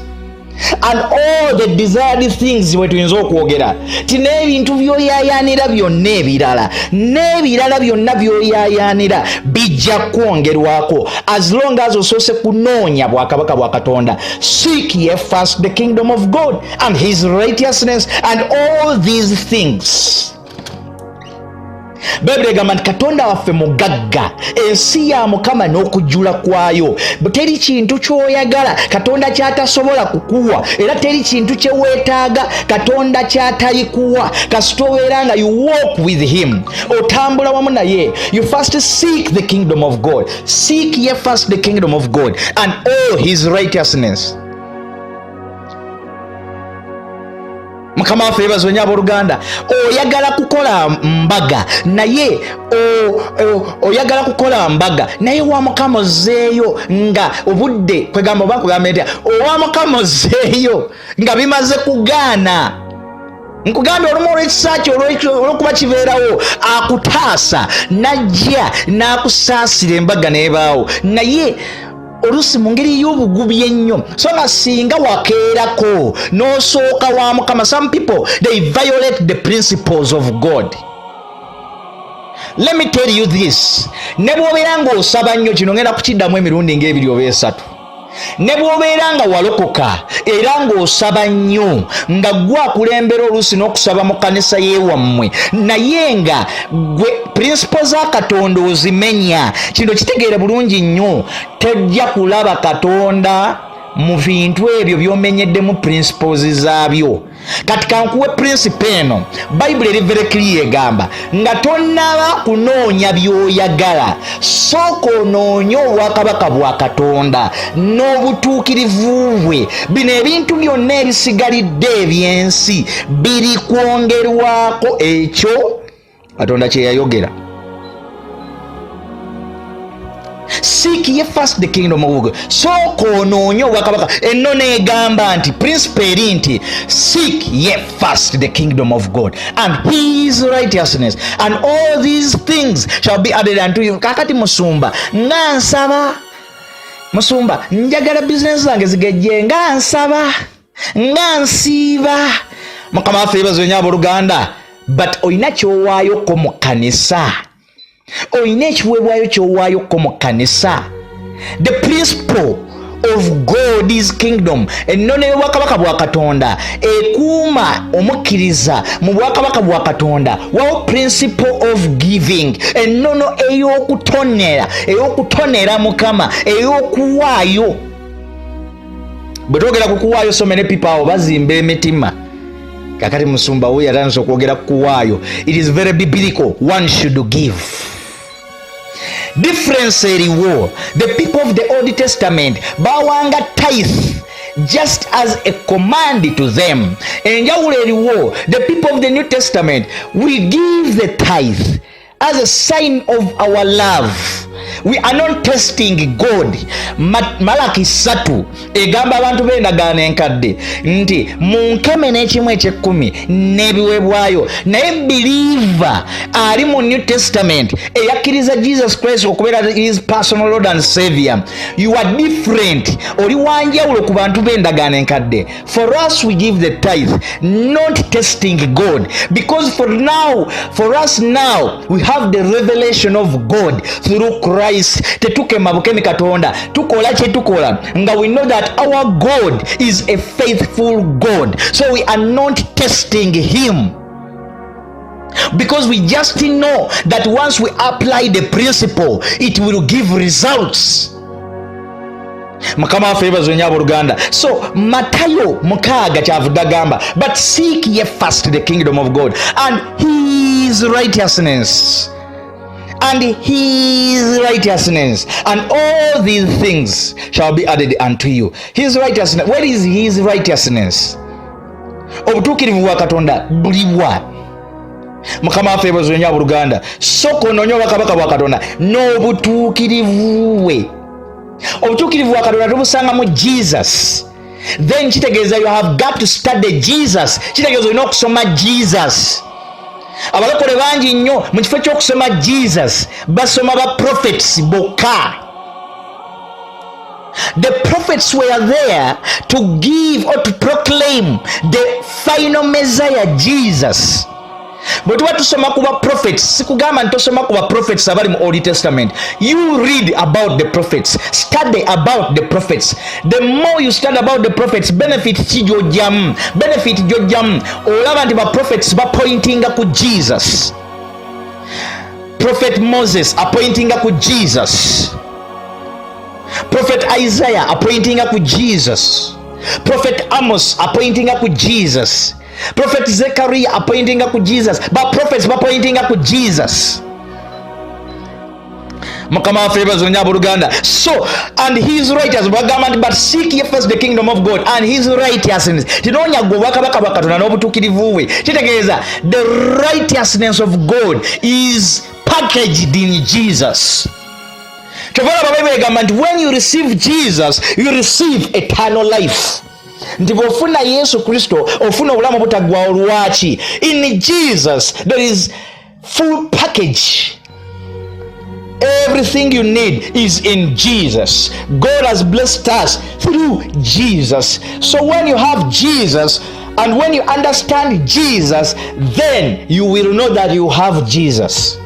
And all the desired things, bwe tuyinza okwogera ti n'ebintu by'oyayaanira byonna ebirala, n'ebirala byonna by'oyayaanira bijja kwongerwako, as long as osoose kunoonya bwakabaka bwa Katonda. Seek ye first the kingdom of God and his righteousness, and all these things. Bayibuli egamba nti Katonda waffe mugagga, ensi ya Mukama n'okujjula kwayo. Teri kintu ky'oyagala Katonda ky'atasobola kukuwa, era teri kintu kye weetaaga Katonda ky'atalikuwa, kasita obeera nga you walk with him, otambula wamu naye. You first seek the kingdom of God. Seek ye first the kingdom of God and all his righteousness. Mukama waffe yebazwe nyo abooluganda. Oyagala kukola mbaga, naye oyagala kukola mbaga, naye wa Mukama ozeeyo nga obudde kwegamba, oba nkugamba ntya, owa Mukama ozeeyo nga bimaze kugaana. Nkugambye, olumu olw'ekisa kye, olw'okuba kibeerawo, akutaasa najja n'akusaasira, embaga n'ebaawo, naye oluusi mu ngeri y'obugubi ennyo. So nga singa wakeerako n'osooka wa Mukama. Some people, they violate the principles of God. Let me tell you this: ne bw'obeera ng'osaba nnyo, kino ngenda kukiddamu emirundi ng'ebiri oba esatu, ne bw'obeera nga walokoka era ng'osaba nnyo, nga gwe akulembera oluusi n'okusaba mu kanisa y'ewammwe, naye nga gwe principle za Katonda ozimenya, kino kitegeere bulungi nnyo, tojja kulaba Katonda mu bintu ebyo by'omenyeddemu principles zaabyo. Kati kankuwe principle eno. Bayibuli eri very clear, egamba nga tonnaba kunoonya by'oyagala, sooka onoonye obwakabaka bwa Katonda n'obutuukirivu bwe, bino ebintu byonna ebisigalidde eby'ensi biri kwongerwako. Ekyo Katonda kye yayogera. Seek ye first the kingdom of God. Sooka onoonye obwakabaka. Ennono egamba nti, principle eri nti, seek ye first the kingdom of God and his righteousness, and all these things shall be added unto you. Kakati musumba, nga nsaba, musumba, njagala bizinesi zange zigejje, nga nsaba, nga nsiiba. Mukama waffe yebazo nyo abooluganda. But olina kyowaayoko mu kanisa? Olina ekiweebwayo kyowaayoko mu kanisa? The principle of God's kingdom, ennono y'obwakabaka bwa Katonda ekuuma omukkiriza mu bwakabaka bwa Katonda, wawo principle of giving, ennono ey'okutonera, ey'okutonera Mukama, ey'okuwaayo. Bwe twogera ku kuwaayo, so many people awo bazimba emitima. Kakati musumba wuyo yatandise okwogera ku kuwaayo. It is very biblical, one should give. Difference eriwo, the people of the Old Testament bawanga tithe just as a command to them. Enjawulo eriwo, the people of the New Testament, we give the tithe as a sign of our love. We are not testing God. Malaki 3 egamba abantu b'endagaano enkadde nti munkeme n'ekimu ekyekkumi n'ebiweebwayo, naye believer ali mu New Testament eyakkiriza Jesus Christ okubeera his personal Lord and Savior, you are different, oli wanjawulo ku bantu b'endagaano enkadde. For us, we give the tithe not testing God, because for now, for us now, we have the revelation of God through Christ. Tetukema bukemi Katonda, tukola kye tukola nga we know that our God is a faithful God, so we are not testing him, because we just know that once we apply the principle, it will give results. Mukama waffe yebazo nyo abooluganda. So Matayo 6 kyavudde agamba, "But seek ye first the kingdom of God and his righteousness, and his righteousness, and all these things shall be added unto you." His righteousness. Where is his righteousness? Obutuukirivu bwa Katonda bulibwa? Mukama waffe yebazo nyo abooluganda. Sooka onoonye obwakabaka bwa Katonda n'obutuukirivu bwe. Obutuukirivu bwa Katonda tubusanga mu Jesus. Then kitegeeza you have got to study Jesus. Kitegeeza olina okusoma Jesus. Abalokole bangi nnyo, mu kifo ky'okusoma Jesus, basoma ba prophets bokka. The prophets were there to give or to proclaim the final Messiah, Jesus. Bwe tuba tusoma ku ba prophets, sikugamba nti tosoma ku ba prophets abali mu Old Testament. You read about the prophets, study about the prophets. The more you study about the prophets, benefit ki gy'ojjamu? Benefit gy'ojjamu, olaba nti ba prophets bapointinga ku Jesus. Prophet Moses apointinga ku Jesus, Prophet Isaiah apointinga ku Jesus, Prophet Amos apointinga ku Jesus, Prophet Zechariah apointinga ku Jesus. Ba prophets bapointinga ku Jesus. Mukama waffe yebazo nnyo, abooluganda. So, and his righteous, bagamba nti, "But seek ye first the kingdom of God and his righteousness." Tinoonya gwe obwakabaka bwa Katonda n'obutuukirivu bwe. Kitegeeza the righteousness of God is packaged in Jesus. Kyova olaba Bayibuli egamba nti when you receive Jesus, you receive eternal life, nti bw'ofuna Yesu Kristo ofuna obulamu butaggwawo. Lwaki? In Jesus there is full package. Everything you need is in Jesus. God has blessed us through Jesus. So when you have Jesus and when you understand Jesus, then you will know that you have Jesus.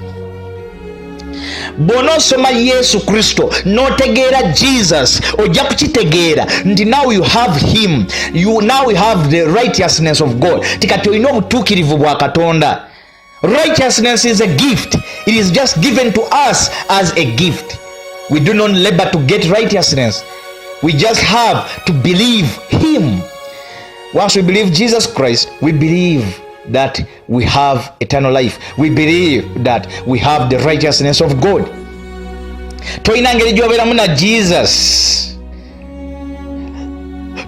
Bw'onoosoma Yesu Kristo n'otegeera Jesus, ojja kukitegeera nti now you have him, you now you have the righteousness of God, tikati olina obutuukirivu bwa Katonda. Righteousness is a gift. It is just given to us as a gift. We do not labor to get righteousness. We just have to believe him. Once we believe Jesus Christ, we believe that we have eternal life. We believe that we have the righteousness of God. Tolina ngeri gy'obeeramu na Jesus,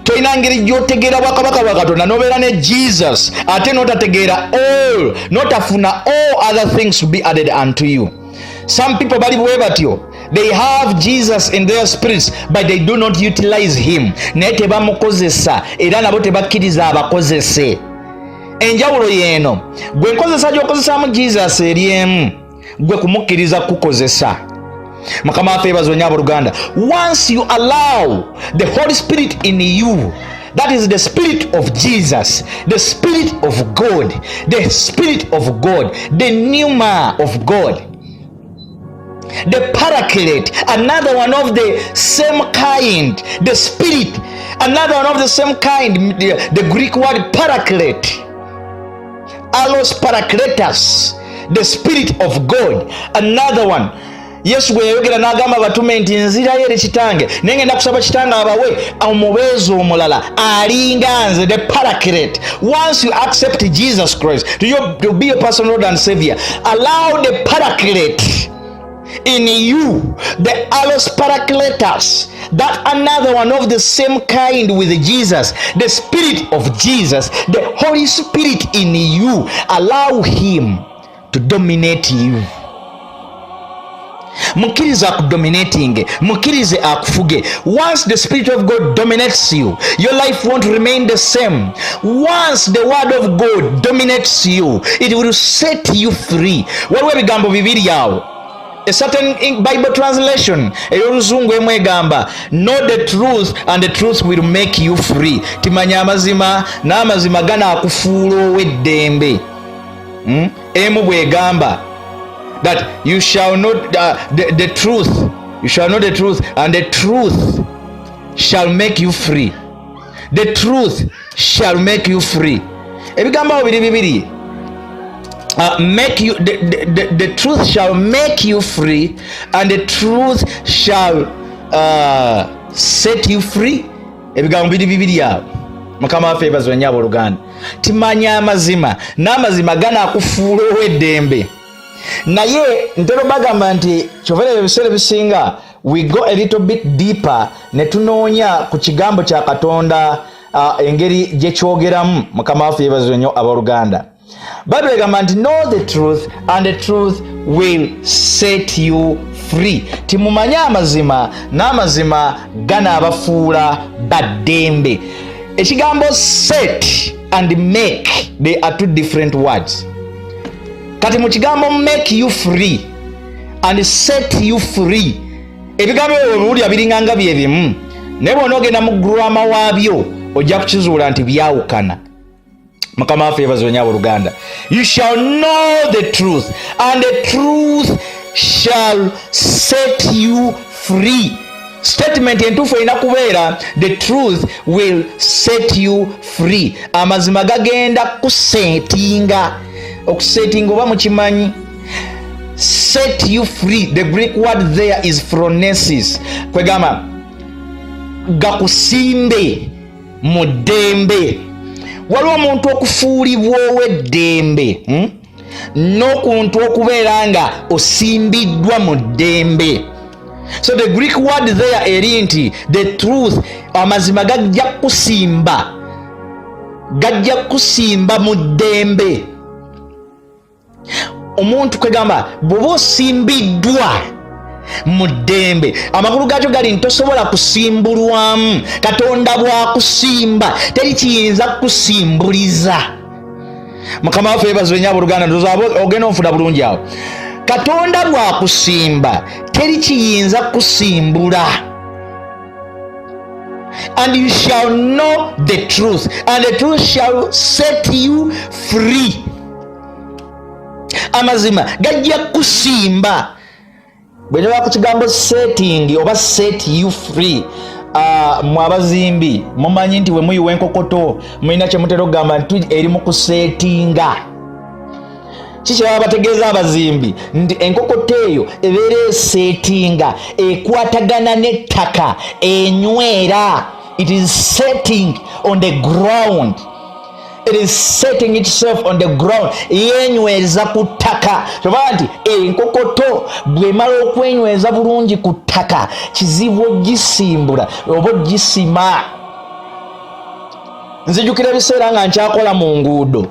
tolina ngeri gy'otegeera bwakabaka bwa Katonda n'obeera ne Jesus ate n'otategeera all, n'otafuna all other things to be added unto you. Some people bali bwe batyo. They have Jesus in their spirits, but they do not utilize him. Naye tebamukozesa era nabo tebakkiriza abakozese. Enjawulo yeeno: gwe nkozesa gy'okozesaamu Jesus eri emu, gwe kumukkiriza kukozesa. Mukama waffe yeebazibwe nnyo, abooluganda. Once you allow the Holy Spirit in you, that is the spirit of Jesus, the spirit of God, the spirit of God, the pneuma of God, the Paraclete, another one of the same kind, the spirit, another one of the same kind, the Greek word paraclete, allos paracletus, the spirit of God, another one. Yesu bwe yayogera n'agamba abatume nti, "Nzirayo eri Kitange, naye ngenda kusaba Kitange abawe omubeezi omulala alinga nze," the Paraclete. Once you accept Jesus Christ to be your personal Lord and Savior, allow the Paraclete in you, the allos paracletus, that another one of the same kind with Jesus, the spirit of Jesus, the Holy Spirit in you, allow him to dominate you. Mukkirize akudominating, mukkirize akufuge. Once the spirit of God dominates you, your life won't remain the same. Once the word of God dominates you, it will set you free. Waliwo ebigambo bibiri awo. A certain Bible translation ey'oluzungu emu egamba, "Know the truth and the truth will make you free." Timanya amazima n'amazima ganaakufuula ow'eddembe. Emu bw'egamba that you shall know the truth, you shall know the truth and the truth shall make you free. The truth shall make you free. Ebigambo awo biri bibiri: make you the truth shall make you free and the truth shall set you free. Ebigambo biri bibiri awo. Mukama waffe yeebazibwe nnyo, abooluganda. Timanya amazima n'amazima ganaakufuula ow'eddembe. Naye ntera bagamba nti kyova ebiseera ebisinga we go a little bit deeper ne tunoonya ku kigambo kya Katonda, engeri gyekyogeramu. Mukama waffe yeebazibwe nnyo, abooluganda. Bayibuli egamba nti, "Know the truth and the truth will set you free." Timumanye amazima n'amazima ganaabafuula baddembe. Ekigambo set and make, they are two different words. Kati mu kigambo make you free and set you free, ebigambo ebyo biwulira biringanga bye bimu. Naye bw'onoogenda mu grama waabyo ojja kukizuula nti byawukana. Mukama waffe yebazibwe nnyo abooluganda. You shall know the truth and the truth shall set you free. Statement entuufu erina kubeera the truth will set you free. Amazima gagenda kusetinga, okusetinga oba mukimanyi, set you free. The Greek word there is phronesis, kwegamba gakusimbe mu ddembe. Waliwo omuntu okufuulibwa ow'eddembe, N'okuntu okubeera nga osimbiddwa mu ddembe. So the Greek word there eri nti the truth, amazima gajja kusimba, gajja kusimba mu ddembe. Omuntu kwegamba bw'oba osimbiddwa mu ddembe, amakulu gaakyo gali nti tosobola kusimbulwamu. Katonda bw'akusimba teri kiyinza kukusimbuliza. Mukama waffe yebazibwe nnyo abooluganda. Ndowooza ogenda onfuna bulungi awo. Katonda bw'akusimba teri kiyinza kukusimbula. And you shall know the truth and the truth shall set you free. Amazima gajja kusimba. Bwe nyoba ku kigambo setting oba set you free, mwe abazimbi mumanyi nti bwe muyiwa enkokoto mulina kye mutera okugamba nti eri mu kuseetinga. Kikyebaba bategeeza abazimbi nti enkokoto eyo ebeera eseetinga, ekwatagana n'ettaka, enywera. It is setting on the ground, it is setting itself on the ground, yenyweza ku ttaka. Kyoba nti enkokoto bwemala okwenyweza bulungi ku ttaka, kizibu ogisimbula oba ogisima. Nzijukira ebiseera nga nkyakola mu nguudo,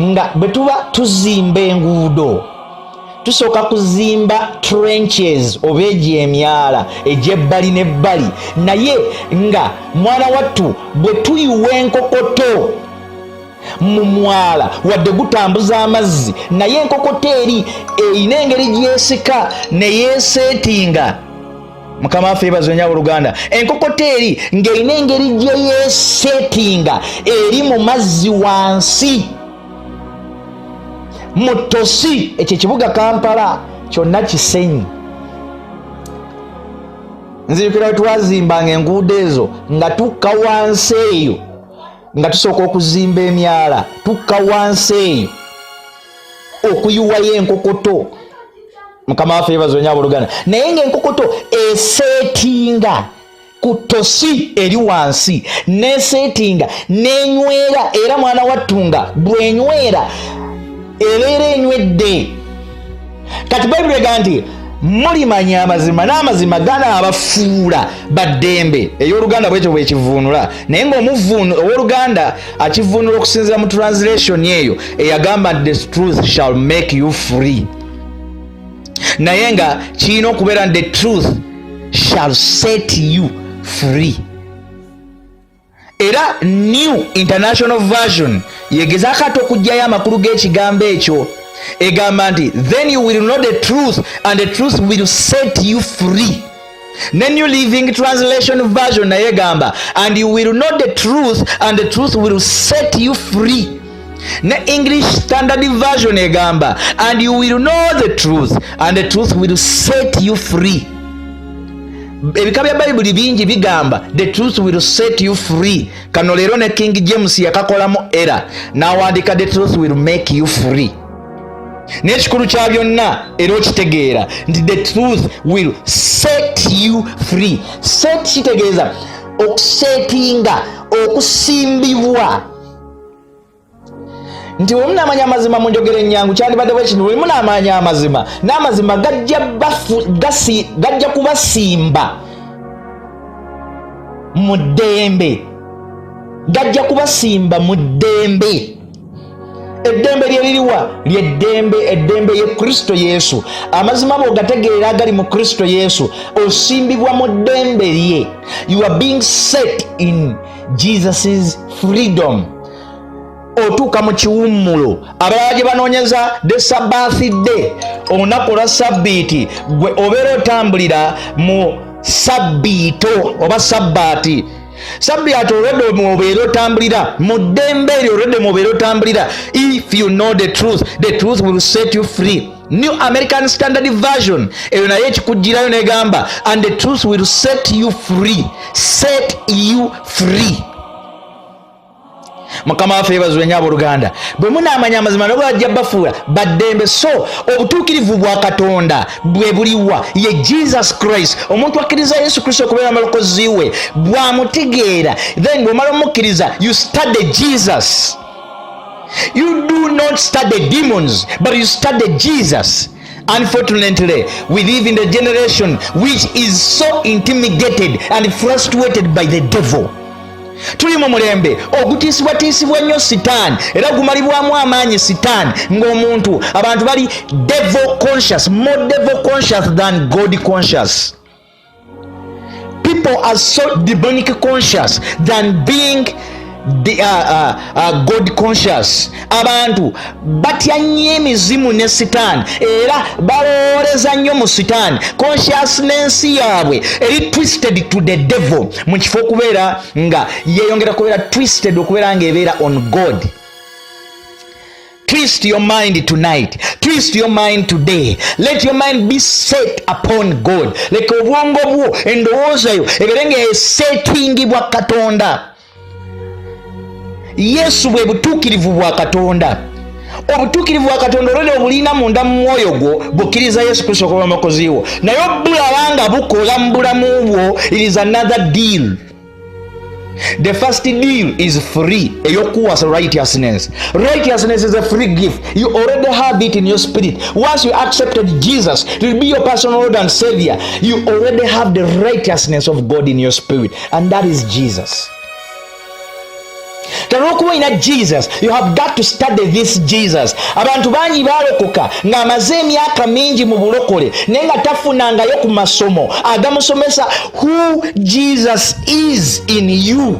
nga bwe tuba tuzimba enguudo tusooka kuzimba trenches oba egyo emyala egy'ebbali n'ebbali. Naye nga mwana wattu bwe tuyiwa enkokoto mu mwala, wadde gutambuza amazzi, naye enkokoto eri erina engeri gyesika neyeeseetinga. Mukama waffe yebazibwe nnyo abooluganda. Enkokoto eri ng'erina engeri gye yeeseetinga eri mu mazzi wansi mu ttosi. Ekyo ekibuga Kampala kyonna kisenyi. Nzijukira we twazimbanga enguudo ezo nga tukka wansi eyo, nga tusooka okuzimba emyala, tukka wansi eyo okuyiwayo enkokoto. Mukama waffe yebazibwe nnyo abooluganda. Naye ng'enkokoto eseetinga ku ttosi eri wansi, neseetinga nenywera, era mwana wattu nga bwenywera ebeera enywedde. Kati Bayibuli ega nti mulimanya amazima n'amazima ganaabafuula baddembe. Ey'oluganda bwekyo bwekivuunula, naye ng'omuvuunu ow'oluganda akivuunula okusinziira mu translation eyo eyagamba nti the truth shall make you free, naye nga kirina okubeera the truth shall set you free. Era New International Version yegezaako ate okuggyayo amakulu g'ekigambo ekyo, egamba nti then you will know the truth and the truth will set you free. Ne New Living Translation Version naye egamba and you will know the truth and the truth will set you free. Ne English Standard Version egamba and you will know the truth and the truth will set you free. Ebika bya Bayibuli bingi bigamba the truth will set you free. Kano leero ne King James yakakolamu era n'awandiika the truth will make you free. N'ekikulu kya byonna era okitegeera nti the truth will set you free. Set kitegeeza okusetinga, okusimbibwa. Nti bwe munaamanya amazima, mu njogera ennyangu kyandibadde bwe kino: bwe munaamanya amazima, n'amazima gajja kubasimba mu ddembe, gajja kubasimba mu ddembe. Eddembe lye liriwa? Lyeddembe, eddembe ye Kristo Yesu. Amazima bw'ogategeera agali mu Kristo Yesu, osimbibwa mu ddembe lye. You are being set in Jesus's freedom. Otuuka mu kiwummulo abalala gye banoonyeza the Sabbath day, olunaku olwa sabbiiti. Gwe obeera otambulira mu Sabbiito oba sabbaati, sabbaati olwedde mwobeera otambulira mu ddembe eryo, olwedde mwobeera otambulira. If you know the truth, the truth will set you free. New American Standard Version eyo naye ekikugirayo negamba, "And the truth will set you free." Set you free. Mukama waffe yebazibwe nnyo. Abooluganda, bwe munaamanya amazima, nabwe bajja bafuula baddembe. So obutuukirivu bwa Katonda bwe buliwa? Ye Jesus Christ. Omuntu akkiriza Yesu Kristo okubeera mulokozi we, bwamutegeera, then bwomala omukkiriza, you study Jesus. You do not study demons, but you study Jesus. Unfortunately, we live in the generation which is so intimidated and frustrated by the devil. Tuli mu mulembe ogutiisibwatiisibwa nnyo Sitaani, era gumalibwamu amaanyi Sitaani, ng'omuntu, abantu bali devil conscious, more devil conscious than God conscious. People are so demonic conscious than being the God conscious. Abantu batya nnyo emizimu ne Sitaani, era balowooleza nnyo mu Sitaani. Consciousness yaabwe eri twisted to the devil, mu kifo okubeera nga yeeyongera kubeera twisted okubeera nga ebeera on God. Twist your mind tonight. Twist your mind today. Let your mind be set upon God. Leka obwongo bwo, endowooza yo ebeere nga esettingibwa Katonda. Yesu bwe butuukirivu bwa Katonda. Obutuukirivu bwa Katonda olwedde obulina munda mu mwoyo gwo, bukkiriza Yesu Kristo okuba omulokozi wo, naye obulaba nga bukola mu bulamu bwo, it is another deal. The first deal is free, eyokuwasa righteousness. Righteousness is a free gift. You already have it in your spirit. Once you accepted Jesus to be your personal Lord and Savior, you already have the righteousness of God in your spirit, and that is Jesus. Olwokuba olina Jesus, you have got to study this Jesus. Abantu bangi balokoka ng'amaze emyaka mingi mu bulokole, naye nga tafunangayo ku masomo agamusomesa who Jesus is in you,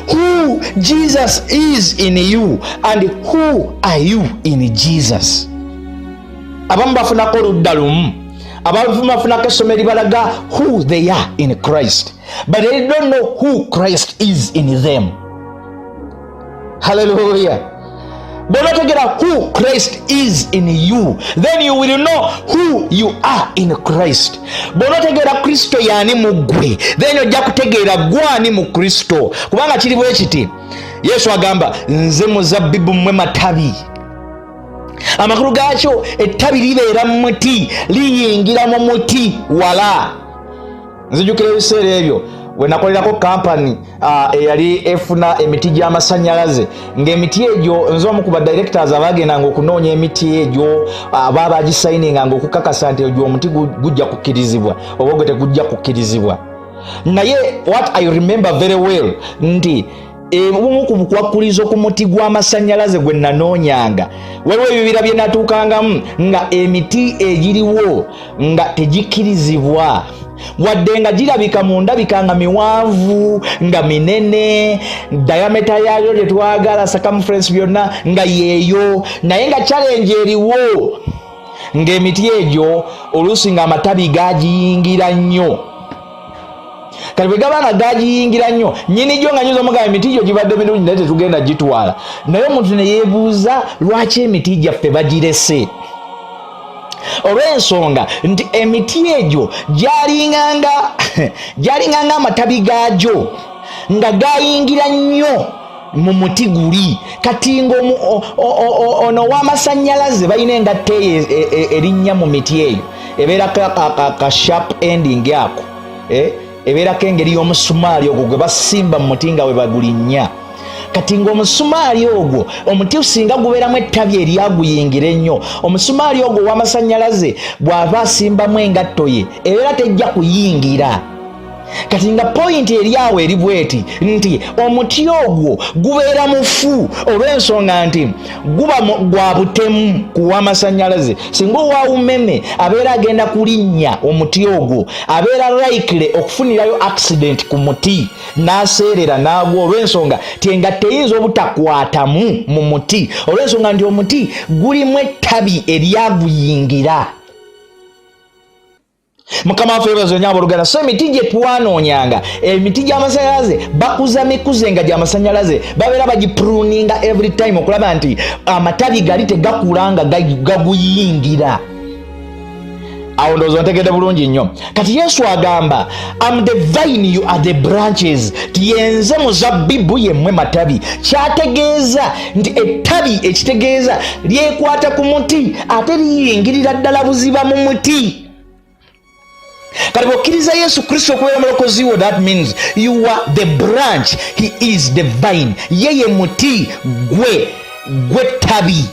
who Jesus is in you and who are you in Jesus. Abamu bafunako oludda lumu, abamu bafunako essomo eribalaga who they are in Christ, but they don't know who Christ is in them. Hallelujah. Bw'onotegera who Christ is in you, then you will know who you are in Christ. Bw'onotegeera Kristo yaani mu ggwe, then ojja kutegeera gwani mu Kristo, kubanga kiri bwe kiti: Yesu agamba, "Nze muzabbibu, mmwe matabi." Amakulu gaakyo, ettabi libeera mu muti, liyingira mu muti wala. Nzijukira ebiseera ebyo we nakolerako kampani eyali efuna emiti gy'amasanyalaze, ng'emiti egyo nze omu ku ba directors abagendanga okunoonya emiti egyo, aba bagisayininganga okukakasa nti egyo omuti gujja kukkirizibwa oba ogwo tegujja kukkirizibwa. Naye what I remember very well nti obumu ku bukwakkulizo ku muti gw'amasanyalaze gwe nanoonyanga, waliwo ebibira bye natuukangamu nga emiti egiriwo nga tegikkirizibwa, wadde nga girabika mu ndabika nga miwanvu, nga minene, diameter yaayo gyetwagala, circumference, byonna nga yeeyo, naye nga challenge eriwo ng'emiti egyo oluusi ng'amatabi gagiyingira nnyo. Kati bwe gaba nga gagiyingira nnyo, nyini gyo nga nyinza omugamba, "Emiti gyo gibadde mirungi, naye tetugenda gitwala." Naye omuntu ne yeebuuza lwaki emiti gyaffe bagirese, olw'ensonga nti emiti egyo gyalinganga amatabi gaagyo nga gayingira nnyo mu muti guli. Kati nga ono ow'amasannyalaze balina engatta eyo erinnya mu miti eyo, ebeerako ka sharp ending ako, ebeerako engeri y'omusumaali ogwo gwe basimba mu muti nga bwe bagulinnya. Kati ng'omusumaali ogwo, omuti singa gubeeramu ettabi eryaguyingira ennyo, omusumaali ogwo ow'amasannyalaze bw'aba asimbamu engatto ye, ebeera tejja kuyingira. Kati nga point eri awo eri bweti nti omuti ogwo gubeera mufu, olw'ensonga nti guba gwa butemu ku w'amasannyalaze. Singa owa umeme abeera agenda kulinnya omuti ogwo, abeera likely okufunirayo accident ku muti n'aseerera n'agwa, olw'ensonga ti engatto eyinza obutakwatamu mu muti, olw'ensonga nti omuti gulimu ettabi eryaguyingira. Mukama waffe yebazo nyo aboluganda. So emiti gye twanoonyanga, emiti gy'amasanyalaze, bakuza mikuze nga gy'amasanyalaze, babeera bagipruninga every time okulaba nti amatabi gali tegakula nga gaguyingira. Awo ndowooza ntegedde bulungi nnyo. Kati Yesu agamba, "Am the vine, you are the branches." Tiyenze muzabbibu, yemmwe matabi. Kyategeeza nti ettabi, ekitegeeza lyekwata ku muti ate liyingirira ddala buziba mu muti. Kati bw'okkiriza Yesu Kristo okubeera mulokozi wo, that means you are the branch, he is the vine. Ye ye muti, gwe gwettabi.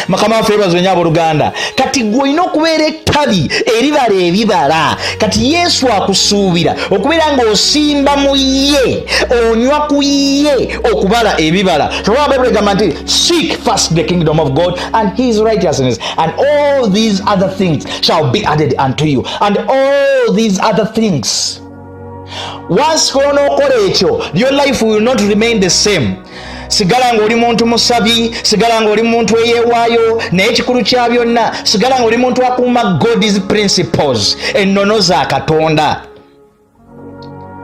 Mukama waffe yebazo nyo abooluganda. Kati gwe olina okubeera ettabi eribala ebibala. Kati Yesu akusuubira okubeera ng'osimba mu ye, onywa ku ye, okubala ebibala. Kyova Bayibuli egamba nti, "Seek first the kingdom of God and his righteousness, and all these other things shall be added unto you." And all these other things, once onookola ekyo, your life will not remain the same. Sigala ng'oli muntu musabi, sigala ng'oli muntu eyeewaayo, naye ekikulu kya byonna, sigala ng'oli muntu akuuma God's principles, ennono za Katonda.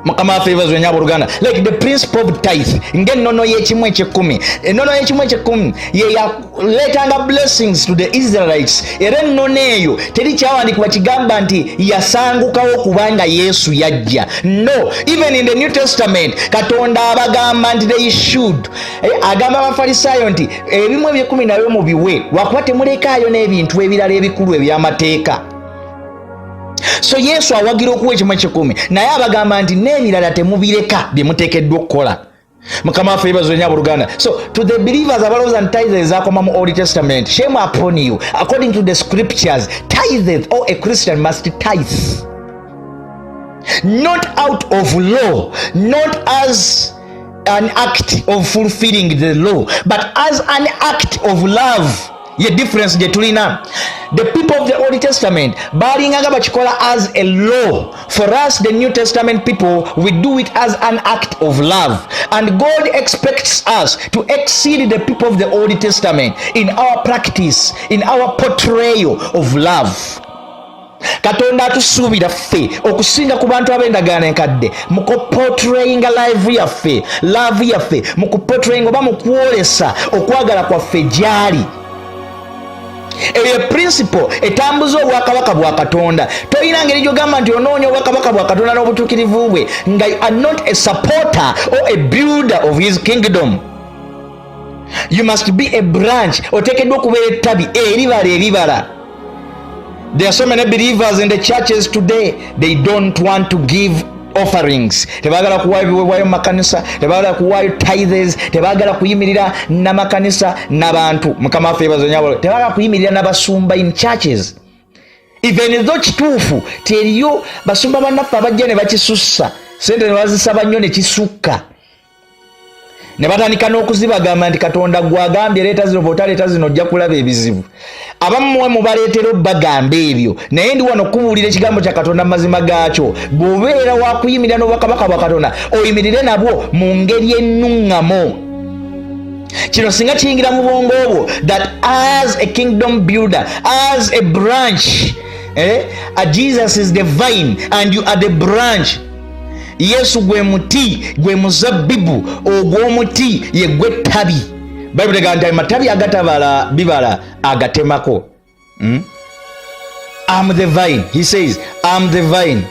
Mukama waffe yeebazibwe nnyo abooluganda. Like the principle of tithe, ng'ennono y'ekimu ekyekumi. Ennono y'ekimu ekyekumi ye yaleetanga blessings to the Israelites. Era ennono eyo teri kyawandiikibwa kigamba nti yasangukawo kubanga Yesu yajja. No, even in the New Testament, Katonda abagamba nti they should, agamba Abafalisaayo nti ebimu ebyekumi nabyo mubiwe, lwakuba temulekaayo n'ebintu ebirala ebikulu eby'amateeka. So Yesu awagira okuwa ekimu ekikumi, naye abagamba nti n'ebirala temubireka bye muteekeddwa okukola. Mukama waffe yeebazibwe nnyo abooluganda. So to the believers abalowooza nti tithe ezakoma mu Old Testament, shame upon you. According to the scriptures, tithe or a Christian must tithe not out of law, not as an act of fulfilling the law, but as an act of love. Ye difference gye tulina. The people of the Old Testament balinganga bakikola as a law. For us, the New Testament people, we do it as an act of love, and God expects us to exceed the people of the Old Testament in our practice, in our portrayal of love. Katonda atusuubira ffe okusinga ku bantu ab'endagaano enkadde mu kuportrayinga live yaffe, love yaffe, mu kuportrayinga oba mu kwolesa okwagala kwaffe gy'ali. Eyo principle etambuza obwakabaka bwa Katonda. Tolina ngeri gyogamba nti onoonya obwakabaka bwa Katonda n'obutuukirivu bwe nga you are not a supporter or a builder of his kingdom. You must be a branch. Oteekeddwa okubeera ettabi eribala ebibala. There are so many believers in the churches today, they don't want to give offerings. Tebaagala kuwaayo biweebwayo mu makanisa, tebaagala kuwaayo tithes, tebaagala kuyimirira n'amakanisa n'abantu. Mukama waffe yeebazibwe nnyo. Tebaagala kuyimirira n'abasumba in churches, even though kituufu teriyo basumba bannaffe abajja ne bakisussa, sente ne bazisaba nnyo ne kisukka, ne batandika n'okuzibagamba nti Katonda gwagambye leeta zino, bw'otaleeta zino ojja kulaba ebizibu. Abamu muwe mubaleetera obbagamba ebyo, naye ndi wano kubuulira ekigambo kya Katonda mu mazima gaakyo. Bw'obeera wakuyimirira n'obwakabaka bwa Katonda, oyimirire nabwo mu ngeri ennuŋŋamo. Kino singa kiyingira mu bwongo obwo that as a kingdom builder, as a branch, Jesus is the vine and you are the branch. Yesu gwe muti, gwe muzabbibu ogw'omuti, ye gwe ttabi. Bayibuli egamba nti amatabi agatabala bibala agatemako. Am the vine, he says, "Am the vine,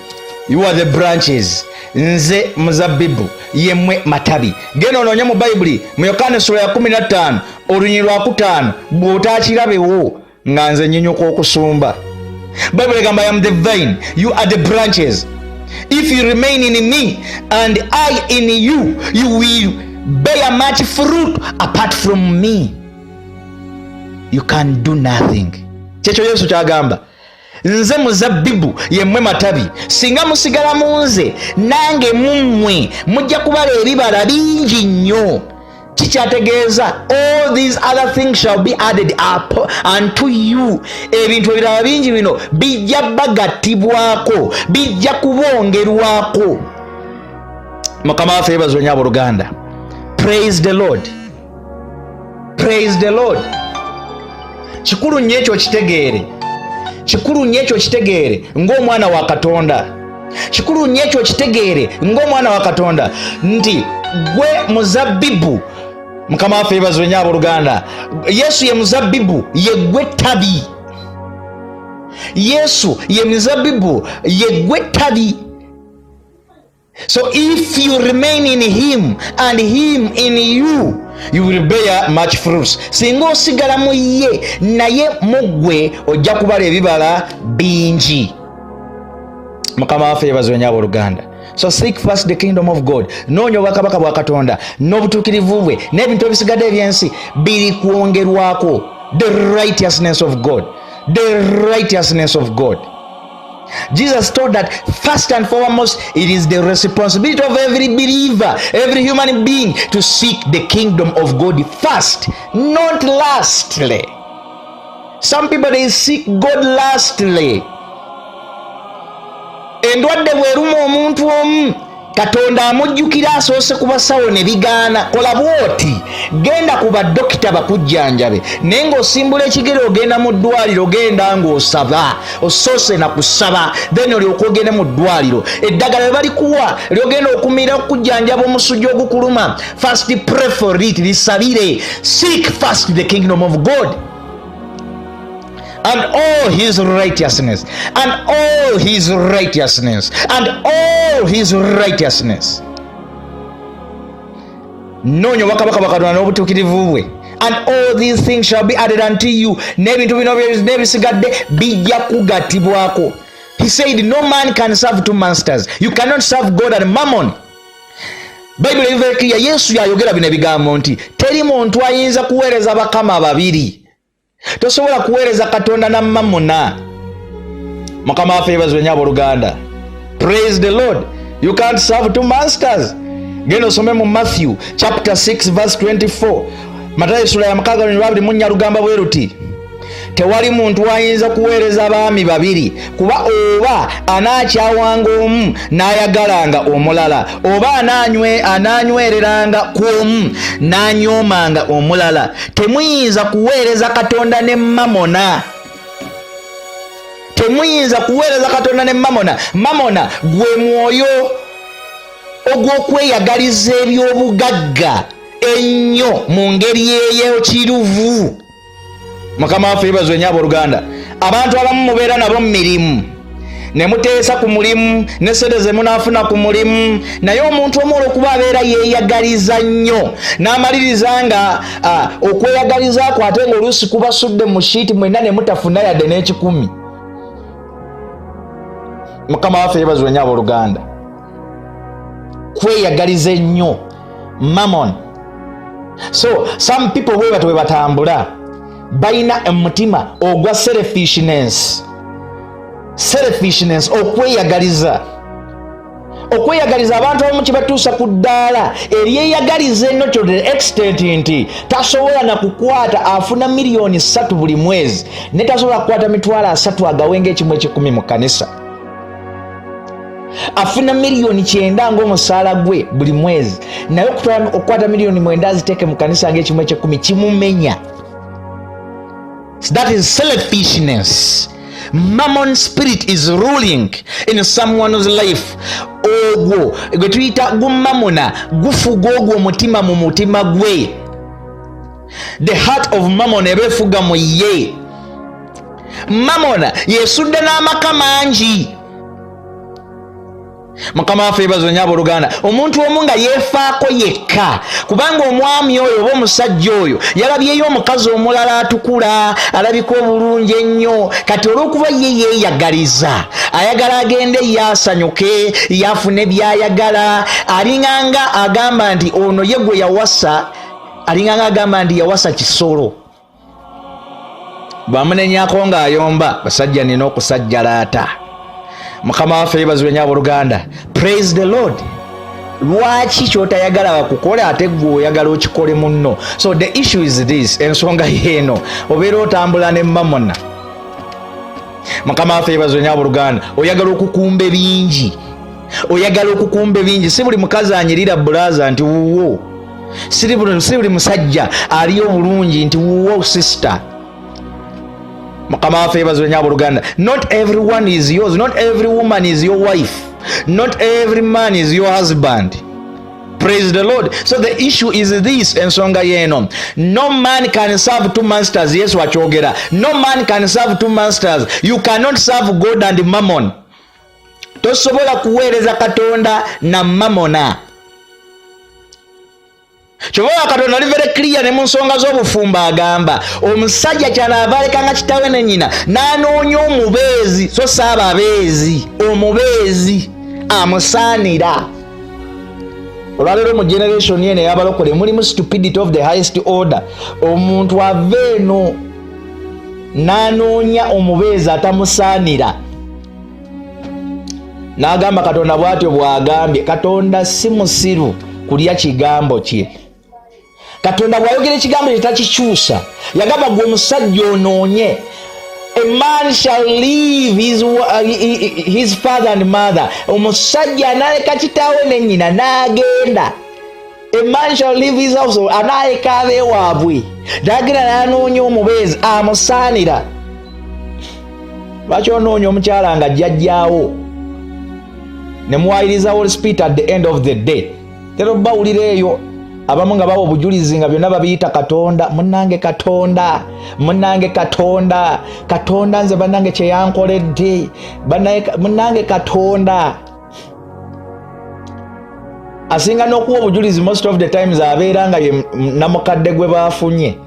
you are the branches." Nze muzabbibu, yemmwe matabi. Genda onoonye mu Bayibuli mu Yokaana essula ya 15 olunyi lwa 5, bw'otaakirabewo nga nze nyinyuka okusumba. Bayibuli egamba, "I am the vine, you are the branches. If you remain in me and I in you, you will bear much fruit. Apart from me, you can do nothing." Kyekyo Yesu kyagamba, nze muzabbibu, yemmwe matabi. Singa musigala mu nze nange mu mmwe, mujja kubala ebibala bingi nnyo. Kikyategeeza all these other things shall be added up unto you. Ebintu ebirala bingi bino bijja bagattibwako, bijja kubongerwako. Mukama waffe yeebazibwe nnyo abooluganda. Praise the Lord, praise the Lord. Kikulu nnyo ekyo okitegeere. Kikulu nnyo ekyo kitegeere ng'omwana wa Katonda. Kikulu nnyo ekyo kitegeere ng'omwana wa Katonda nti gwe muzabbibu. Mukama waffe yebazibwe nnyo abooluganda. Yesu ye muzabbibu, ye gwe ttabi. Yesu ye muzabbibu, ye gwe ttabi. So if you remain in him and him in you, you will bear much fruits. Singa osigala mu ye naye mu ggwe, ojja kubala ebibala bingi. Mukama waffe yebazibwe nnyo abooluganda. So seek first the kingdom of God, noonya obwakabaka bwa Katonda n'obutuukirivu bwe, n'ebintu ebisigadde ebyensi biri kwongerwako. The righteousness of God, the righteousness of God. Jesus taught that first and foremost, it is the responsibility of every believer, every human being, to seek the kingdom of God first, not lastly. Some people, they seek God lastly. Endwadde bw'eruma omuntu omu, Katonda amujjukira asoose ku basawo ne bigaana. Kola bwoti, genda ku badokita bakujjanjabe, naye ng'osimbula ekigere ogenda mu ddwaliro, genda ng'osaba, osoose na kusaba, then olyoka ogende mu ddwaliro. Eddagala bwe balikuwa lyogenda okumira okujjanjaba omusujja ogukuluma, first pray for it, lisabire. Seek first the kingdom of God and all his righteousness, and all his righteousness, and all his righteousness. Noonya obwakabaka bwa Katonda n'obutuukirivu bwe, and all these things shall be added unto you. N'ebintu bino n'ebisigadde bijja kugattibwako. He said no man can serve two masters. You cannot serve God and mammon. Bayibuli ebivekiya, Yesu yayogera bino ebigambo nti teri muntu ayinza kuweereza bakama babiri. Tosobola kuweereza Katonda na mamona. Mukama waffe yebazibwe nnyo abooluganda. Praise the Lord. You can't serve two masters. Genda osome mu Matthew chapter 6 verse 24. Matayo sula ya 6 24 lugamba bwe luti: "Tewali muntu ayinza kuweereza baami babiri, kuba oba anaakyawanga omu n'ayagalanga omulala, oba anaanywereranga ku omu n'anyoomanga omulala. Temuyinza kuweereza Katonda ne mamona. Temuyinza kuweereza Katonda ne mamona." Mamona gwe mwoyo ogw'okweyagaliza eby'obugagga ennyo mu ngeri ey'ekiruvu. Mukama waffe yebazwe nnyo abooluganda. Abantu abamu mubeera nabo mu mirimu ne muteesa ku mulimu ne sente ze munaafuna ku mulimu, naye omuntu omu olwokuba abeera yeeyagaliza nnyo n'amaliriza nga okweyagaliza kwe ate ng'oluusi kubasudde mu shiiti mwenna ne mutafuna yadde n'ekikumi. Mukama waffe yebazwe nnyo abooluganda. Kweyagaliza ennyo, mammon. So some people bwe batyo bwe batambula, balina omutima ogwa selfishness, selfishness, okweyagaliza, okweyagaliza. Abantu abamu kibatuusa ku ddaala eryeyagaliza ennyo to the extent nti tasobola na kukwata, afuna miliyoni 3 buli mwezi, ne tasobola kukwata 300,000 agawenga ekimu ekikumi mu kanisa. Afuna miliyoni 90 ng'omusaala gwe buli mwezi, naye okukwata miliyoni 9 aziteeke mu kanisa ng'ekimu ekyekumi kimumenya. That is selfishness. Mammon spirit is ruling in someone's life. Ogwo gwe tuyita gumamona, gufuga ogwo omutima mu mutima gwe. The heart of mammon eba efuga mu ye. Mamona yesudde n'amaka mangi. Mukama waffe yebazo nnyo abooluganda. Omuntu omu nga yeefaako yekka, kubanga omwami oyo oba omusajja oyo yalabyeyo omukazi omulala atukula, alabika obulungi ennyo. Kati olw'okuba ye yeeyagaliza, ayagala agende ye asanyuke, yafune byayagala. Alinganga agamba nti ono ye gwe yawasa, alinganga agamba nti yawasa kisolo. Bamunenyako ng'ayomba, basajja nina okusajjalaata. Mukama waffe yebazibwe nnyo abooluganda. Praise the Lord. Lwaki kyotayagala bakukole ate gwe oyagala okikole munno? So the issue is this, ensonga yeeno, obeera otambula ne mamona. Mukama waffe yebazibwe nnyo abooluganda. Oyagala okukumba ebingi, oyagala okukumba ebingi. Si buli mukazi anyirira brother nti wuwo, si buli musajja ali obulungi nti wuwo sister. Mukama waffe yebazibwe nyo abooluganda. Not everyone is yours, not every woman is your wife, not every man is your husband. Praise the Lord. So the issue is this, ensonga yeeno, no man can serve two masters. Yesu akyogera, no man can serve two masters. You cannot serve God and mammon. Tosobola kuweereza Katonda na mamona. Kyova Katonda ali very clear ne mu nsonga z'obufumbo, agamba omusajja kyanaava alekanga kitaawe ne nnyina n'anoonya omubeezi, so saaba abeezi, omubeezi amusaanira. Olwaleero mu generation eno ey'abalokole mulimu stupidity of the highest order. Omuntu ava eno n'anoonya omubeezi atamusaanira, n'agamba Katonda bw'atyo bw'agambye. Katonda si musiru kulya kigambo kye. Katonda bw'ayogera ekigambo kye takikyusa. Yagamba gwe omusajja onoonye, a man shall leave his father and mother. Omusajja analeka kitaawe ne nnyina n'agenda. A man shall leave his house, anaaleka abeewaabwe n'agenda n'anoonya omubeezi amusaanira. Lwaki onoonya omukyala nga jjajjaawo ne muwayiriza Holy Spirit? At the end of the day, tera obawulira eyo abamu nga bawa obujulizi nga byonna babiyita Katonda. Munnange Katonda, munnange Katonda, Katonda nze bannange kyeyankoledde, munnange Katonda. Asinga n'okuwa obujulizi most of the times abeera nga ye namukadde gwe baafunye,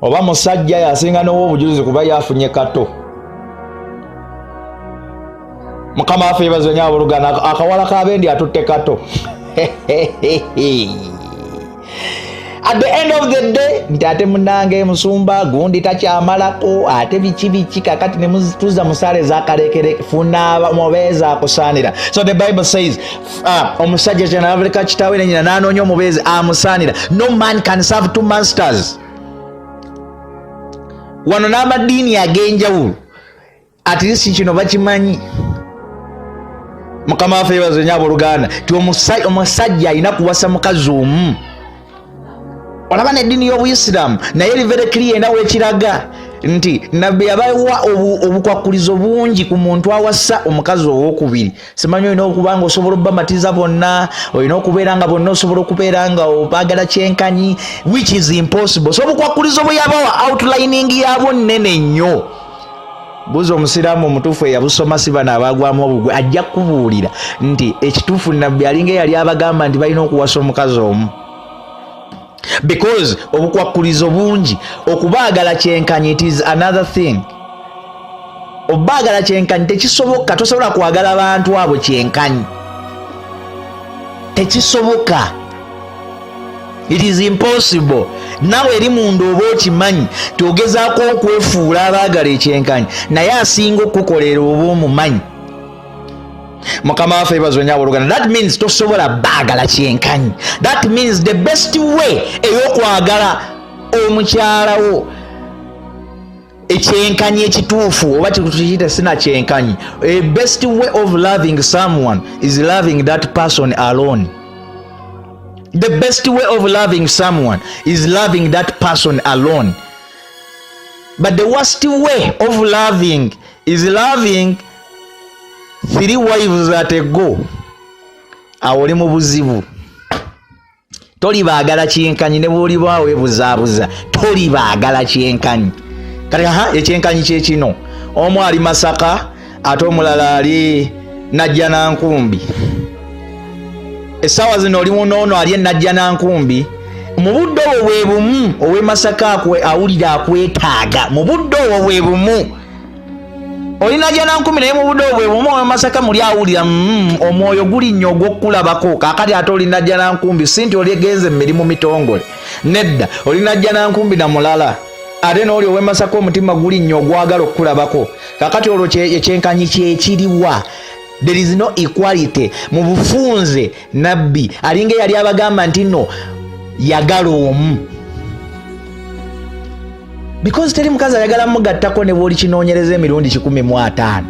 oba musajja yasinga n'owa obujulizi kuba yafunye kato. Mukama waffe yebaze nyo abooluganda. Akawala kabendi atutte kato. At the end of the day nti ate munange musumba gundi takyamalako, ate biki biki, kakati nemutuza musaala ezakalekere. Funa mubeezi akusaanira. So the Bible says, omusajja kyanavuleka kitaawe nenyina nanoonya omubeezi amusaanira. No man can serve two masters. Wano n'amadiini ag'enjawulo at least kino bakimanyi. Mukama waffe yebaze nyo abooluganda, ti omusajja alina kuwasa mukazi omu. Olaba neddiini y'Obuyisiraamu naye eri very clear, era wekiraga nti Nabbi yabawa obukwakulizo bungi ku muntu awasa omukazi owokubiri. Simanyi olina okuba nga osobola obamatiza bonna, olina okubeera nga bonna osobola okubeera nga obagala kyenkanyi, which is impossible. So obukwakulizo bwe yabawa, outlining yabwo nnene nnyo. Buuza omusiraamu omutuufu eyabusoma, si bano abagwamu obugwe, ajja kukubuulira nti ekituufu Nabbi alinga eyali abagamba nti balina okuwasa omukazi omu, because obukwakulizo bungi. Okubaagala kyenkanyi, it is another thing. Obaagala kyenkanyi tekisoboka. Tosobola kwagala bantu abo kyenkanyi, tekisoboka. It is impossible. Nawe eri munda oba okimanyi ti ogezaako okwefuula abaagala ekyenkanyi, naye asinga okukukolera oba omumanyi. Mukama waffe ebazwe nyo abooluganda. That means tosobola baagala kyenkanyi. That means the best way ey'okwagala omukyalawo ekyenkanyi ekituufu, oba tukiyite sina kyenkanyi, a best way of loving someone is loving that person alone. The best way of loving someone is loving that person alone, but the worst way of loving is loving three wives at a go. Awo oli mu buzibu. Tolibaagala kyenkanyi ne bwoliba weebuzaabuza, tolibaagala kyenkanyi. Kati aha, ekyenkanyi kyekino, omu ali Masaka ate omulala ali Najja Nankumbi. Essaawa zino oli munoono ali enajja Nankumbi. Mu budde obwo bwe bumu ow'e Masaka awulira akwetaaga. Mu budde obwo bwe bumu oli Najja Nankumi, naye mu budde obwo bwe bumu ow'e Masaka muli awulira omwoyo gulinnya ogw'okukulabako. Kaakati ate oli Najja Nankumbi, si nti oli egenze mu mirimu mitongole, nedda, oli Najja Nankumbi na mulala, ate n'oli ow'e Masaka omutima gulinnya ogwagala okukulabako. Kaakati olwo ekyenkanyi kyekiriwa? There is no equality. Mu bufunze Nabbi alinga eyali abagamba nti no, yagala omu, because teri mukazi ayagala mugattako ne bwoli kinoonyereza emirundi 150,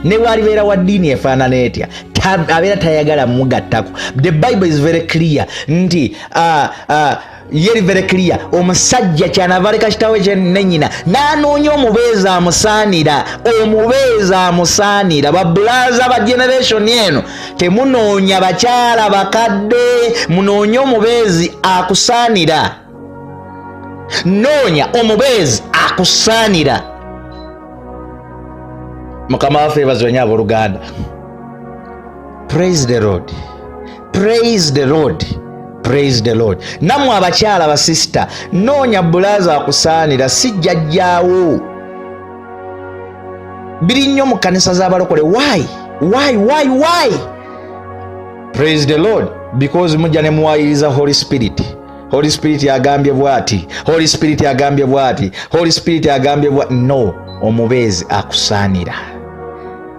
ne bwalibeera wa ddiini efaanana etya, abeera tayagala mugattako. The Bible is very clear nti Yeri very clear. Omusajja kyanava aleka kitawe ne nnyina n'anoonya omubeezi amusaanira, omubeezi amusaanira. Babulaaza ba generation eno, temunoonya bakyala bakadde, munoonye omubeezi akusaanira. Noonya omubeezi akusaanira. Mukama waffe ebazwe nyo abooluganda. Praise the Lord, praise the Lord, praise the Lord. Nammwe abakyala, basisita, noonya bulaaza akusaanira, si jjajjaawo. Biri nnyo mu kkanisa z'abalokole. Why, why, why, why? Praise the Lord. Because mujja ne muwayiriza Holy Spirit. Holy Spirit agambye bwati, Holy Spirit agambye bwati, Holy Spirit agambye bwati. No, omubeezi akusaanira,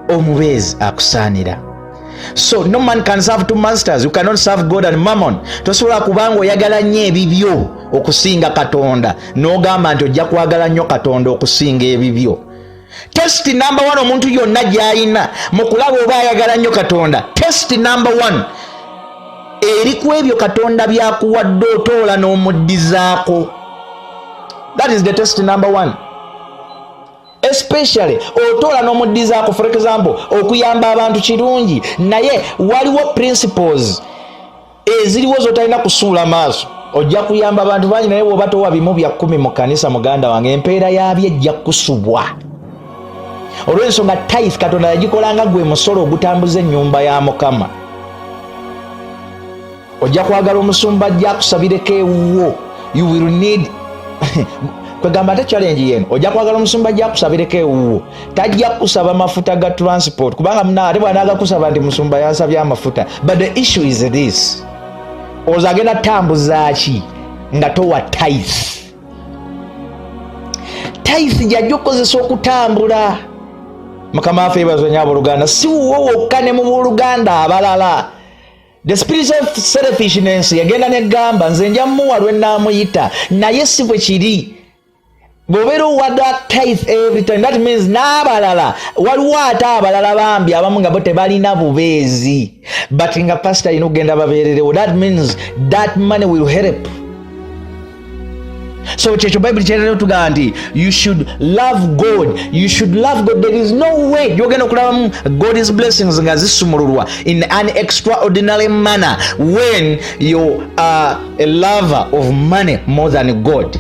omubeezi akusaanira. So no man can serve two masters. You cannot serve God and mammon. Tosobola kubanga oyagala nnyo ebibyo okusinga Katonda, n'ogamba nti ojja kwagala nnyo Katonda okusinga ebibyo. Test number one omuntu yonna gy'ayina mu kulaba oba ayagala nnyo Katonda, test number one eri ku ebyo Katonda byakuwadde, otoola n'omuddizaako. That is the test number one. Especially otoola n'omuddizaako. For example, okuyamba abantu kirungi, naye waliwo principles eziriwo zotalina kusuula maaso. Ojja kuyamba abantu bangi, naye bw'oba towa bimu bya 10 mu kanisa, muganda wange, empeera yaabyo ejja kusubwa, olw'ensonga tithe Katonda yagikolanga gwe musolo ogutambuza ennyumba ya Mukama. Ojja kwagala omusumba ajja akusabireko ewuwo. You will need, kwegamba ate challenge yeno, ojja kwagala omusumba ajja akusabireko ewuwo, tajja kusaba mafuta ga transport, kubanga muna ate bw'anaagakusaba nti musumba yansabye amafuta. But the issue is this: ozo agenda tambuza ki nga towa tithe? Tithe gyajja okukozesa okutambula. Mukama waffe yeebazibwe nnyo abooluganda. Si wuwo wokka, ne mu booluganda abalala. The spirit of selfishness yagenda negamba, nze nja muwa lwe naamuyita, naye si bwe kiri. Bw'obeera owadda tithe every time, that means n'abalala waliwo, ate abalala bambi abamu nga bo tebalina bubeezi, but nga pastor alina okugenda babeererewo. That means that money will help. So kyekyo Bayibuli kyerera tugamba nti you should love God, you should love God. There is no way gyogenda okulabamu God's blessings nga zisumululwa in an extraordinary manner when you are a lover of money more than God.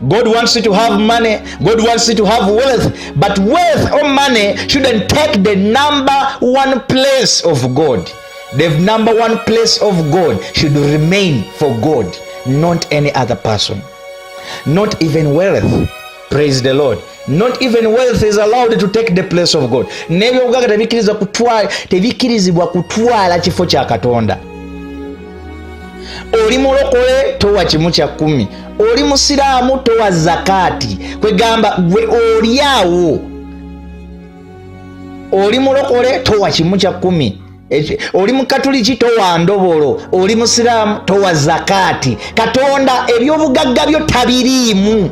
God wants you to have money. God wants you to have wealth. But wealth or money shouldn't take the number one place of God. The number one place of God should remain for God, not any other person. Not even wealth. Praise the Lord. Not even wealth is allowed to take the place of God. N'ebyobugagga tebikkirizibwa kutwala kifo kya Katonda. Oli mulokole, towa kimu kya 10. Oli musiraamu, towa zakaati. Kwegamba gwe oli awo, oli mulokole, towa kimu kya 10. Oli mukatuliki, towa ndobolo. Oli musiraamu, towa zakaati. Katonda ebyobugagga byo tabiriimu.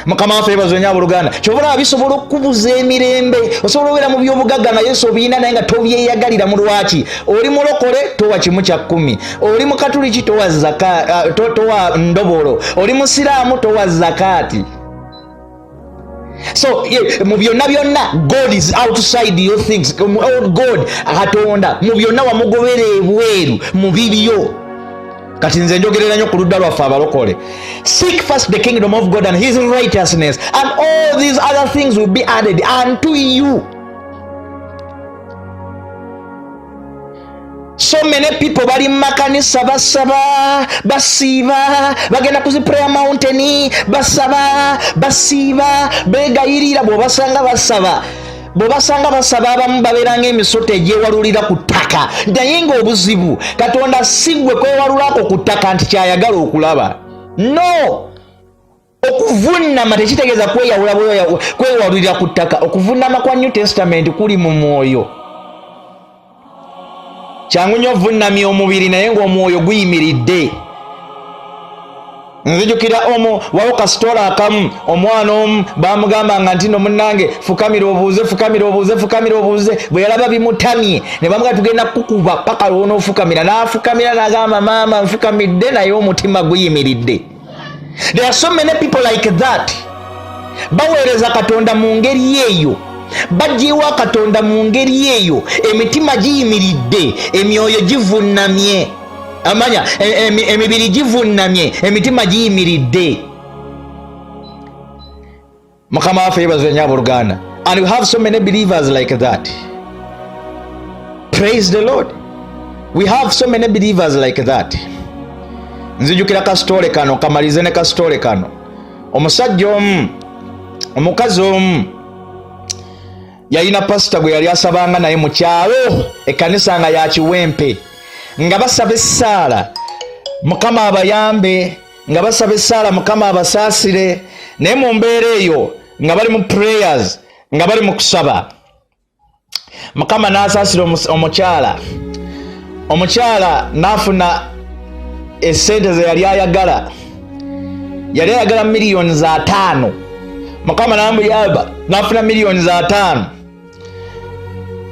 Mukama waffe yeebazibwe nnyo abooluganda. Kyova olaba bisobola okukubuza emirembe. Osobola obeera mu byobugagga nga Yesu obiyina, naye nga tobyeyagalira. Mu lwaki? Oli mulokole, towa kimu kya 10. Oli mukatuliki, towa towa ndobolo. Oli musiraamu, towa zakaati. So mu byonna byonna, God is outside your things. Oh, God, Katonda mu byonna wamugobera ebweru mu bibyo. Kati nze njogerera nnyo ku ludda lwaffe abalokole. Seek first the kingdom of God and his righteousness, and all these other things will be added unto you. So many people bali mu makanisa, basaba, basiiba, bagenda ku zi prayer mountain, basaba, basiiba, begayirira. Bw'obasanga basaba, bw'obasanga basaba, abamu babeera ng'emisota egyewalulira ku ttaka. Naye ng'obuzibu, Katonda si gwe kwewalulako ku ttaka nti kyayagala okulaba. No, okuvunnama tekitegeeza kweyawula, kwewalulira ku ttaka. Okuvunnama kwa New Testament kuli mu mwoyo. Kyangu nnyo ovunnamya omubiri, naye ng'omwoyo guyimiridde. Nzijukira omu wawo kasitoola akamu, omwana omu bamugambanga nti no munnange fukamira obuuze, fukamira obuuze, fukamira obuuze. Bwe yalaba bimutamye ne bamuga tugenda kukuba paka lwonoofukamira. N'afukamira n'agamba, maama nfukamidde naye omutima guyimiridde. There are so many people like that. Baweereza Katonda mu ngeri eyo, bajja Katonda mu ngeri eyo, emitima giyimiridde, emyoyo givunnamye, amanya emibiri givunnamye, emitima giyimiridde. Mukama waffe yeebazibwe nnyo, abooluganda. And we have so many believers like that. Praise the Lord. We have so many believers like that. Nzijukira kasitole kano, kamalize ne kasitole kano. Omusajja omu, omukazi omu yalina pasita gwe yali asabanga naye mu kyalo, ekkanisa nga yakiwempe, nga basaba essaala Mukama abayambe, nga basaba essaala Mukama abasaasire. Naye mu mbeera eyo nga bali mu prayers, nga bali mu kusaba, Mukama n'asaasira omukyala. Omukyala n'afuna esente ze yali ayagala. Yali ayagala miliyoni 50. Mukama n'amuyamba n'afuna miliyoni 50.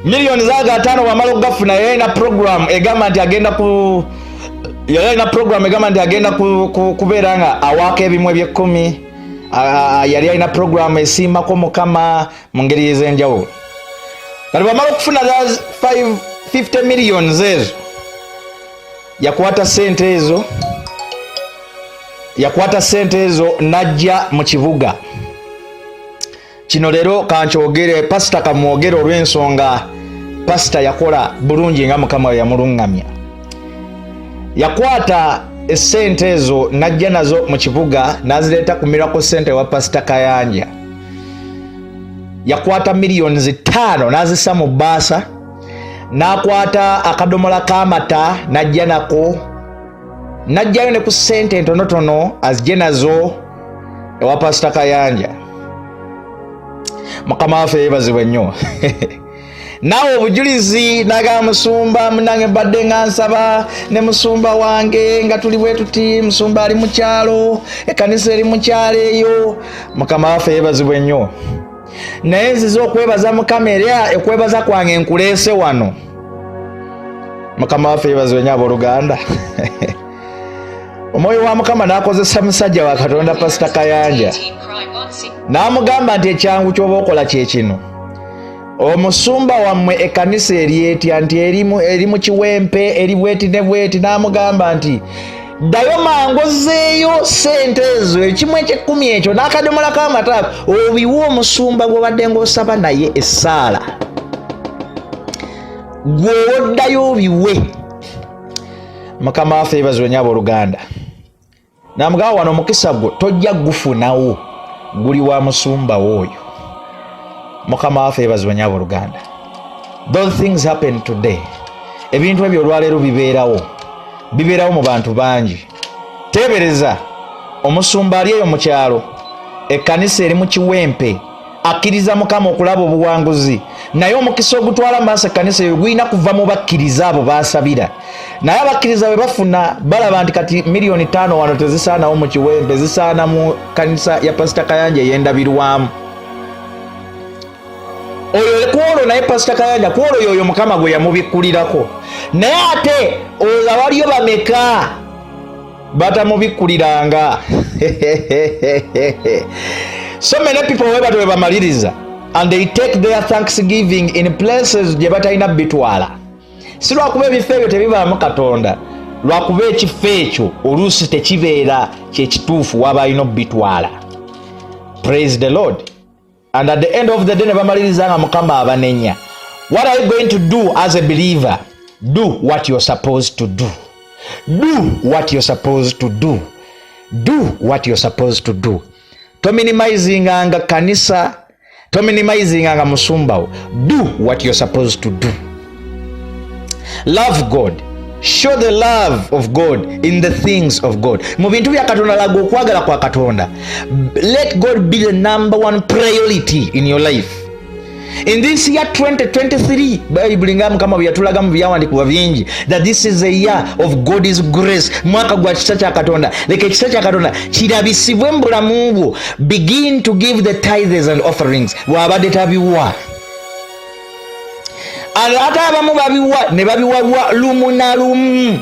Miliyoni zaaga 50 bwamala okugafuna, yali alina program egamba nti agenda ku yali alina program egamba nti agenda kubeera nga awaako ebimu ebyekkumi. Yali alina program esiimako Mukama mu ngeri ez'enjawulo. Kati bwamala okufuna 50 millions ezo, yakwata sente ezo n'ajja mu kibuga kino. Leero kankyogere, pasita kamwogere, olw'ensonga pasita yakola bulungi nga Mukama we yamuluŋŋamya. Yakwata esente ezo n'ajja nazo mu kibuga, n'azireeta ku Miracle Center wa Pasita Kayanja. Yakwata miliyoni 5 n'azissa mu bbaasa, n'akwata akadomola k'amata n'ajja nako, n'ajjayo ne ku ssente entonotono azije nazo ewa Pasita Kayanja. Mukama waffe yeebazibwe nnyo. Naawe obujulizi nagamba, musumba munange, mbadde nga nsaba ne musumba wange nga tuli bwe tuti, musumba ali mu kyalo, ekkanisa eri mu kyalo eyo. Mukama waffe yeebazibwe nnyo. Naye nzize okwebaza Mukama, era okwebaza kwange nkuleese wano. Mukama waffe yeebazibwe nnyo, abooluganda. Omwoyo wa Mukama n'akozesa musajja wa Katonda Pasita Kayanja, n'amugamba nti ekyangu ky'oba okola kye kino: omusumba wammwe ekkanisa eri etya? Nti eri mu Kiwempe, eri bweti ne bweti. N'amugamba nti ddayo mangu ozzeeyo sente ezo, ekimu ekyekkumi ekyo n'akadomola k'amata ako, obiwe omusumba gw'obadde ng'osaba naye essaala, gw'owoddayo obiwe. Mukama waffe yeebazibwe nnyo, abooluganda. Namugamba, wano omukisa gwo tojja gufunawo, guli wa musumba wo oyo. Mukama waffe yeebazibwe nnyo, abooluganda. Those things happen today. Ebintu ebyo olwaleero bibeerawo, bibeerawo mu bantu bangi. Teebereza omusumba ali eyo mu kyalo, ekkanisa eri mu Kiwempe, akkiriza Mukama okulaba obuwanguzi, naye omukisa ogutwala mu maaso ekkanisa eyo gulina kuva mu bakkiriza abo basabira. Naye abakkiriza bwe bafuna, balaba nti kati miliyoni 5 wano tezisaanawo mu Kiwempe, zisaana mu kanisa ya Pasita Kayanja ey'endabirwamu oyo kwolwo. Naye Pasita Kayanja kwolwo yoyo Mukama gwe yamubikkulirako. Naye ate olwo waliyo bameka batamubikkuliranga? So many people we bato bebamaliriza and they take their thanksgiving in places gye batalina bitwala. Si lwakuba ebifo ebyo tebibaamu Katonda, lwakuba ekifo ekyo oluusi tekibeera kyekituufu waba alina obitwala. Praise the Lord. And at the end of the day ne bamaliriza nga Mukama abanenya. What are you going to do as a believer? Do what you're supposed to do. Do what you're supposed to do. Do what you're supposed to do. Tominimizinganga kanisa, tominimizinganga musumbawo. Do what you're supposed to do. Love God. Show the love of God in the things of God. Mu bintu bya Katonda laga okwagala kwa Katonda. Let God be the number one priority in your life. In this year 2023, Bayibuli nga Mukama bwe yatulaga mu byawandiikibwa bingi that this is a year of God's grace, mwaka gwa kisa kya Katonda. Leka ekisa kya Katonda kirabisibwe mu bulamu bwo. Begin to give the tithes and offerings. Bw'abadde tabiwa, ate abamu babiwa ne babiwa lumu na lumu,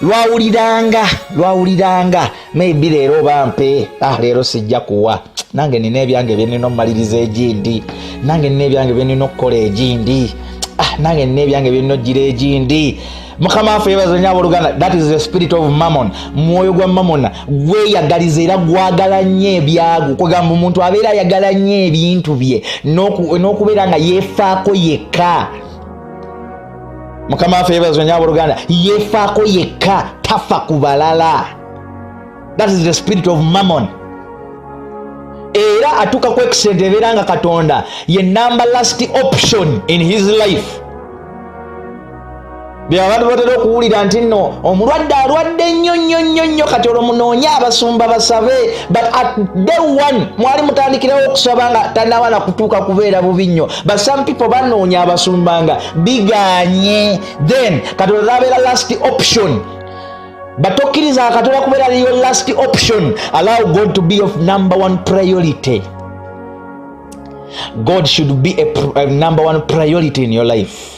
lwawuliranga lwawuliranga, maybe leero oba mpe, ah, leero sijja kuwa, nange nina ebyange byenina omumaliriza egindi, nange nina ebyange byenina okukola egindi, ah, nange nina ebyange byenina okugira egindi. Mukama waffe yebaza nnyo abooluganda. That is the spirit of Mammon. Mwoyo gwa Mamona gweyagaliza era gwagala nnyo ebyago. Kwegamba omuntu abeera ayagala nnyo ebintu bye n'okubeera nga yeefaako yekka. Mukama waffe yebaza nnyo abooluganda. Yeefaako yekka, tafa ku balala. That is the spirit of Mammon. Era atuuka ku extent ebeera nga Katonda ye number last option in his life. Bye abantu batera okuwulira nti nno omulwadde alwadde nnyo nnyo nnyo nnyo, kati olwo munoonye abasumba basabe. But at day one mwali mutandikirawo okusaba nga tanaba na kutuuka kubeera bubi nnyo. But some people banoonya abasumba nga biganye, then Katonda nabeera last option. But tokkiriza Katonda kubeera your last option. Allow God to be your number one priority. God should be a number one priority in your life,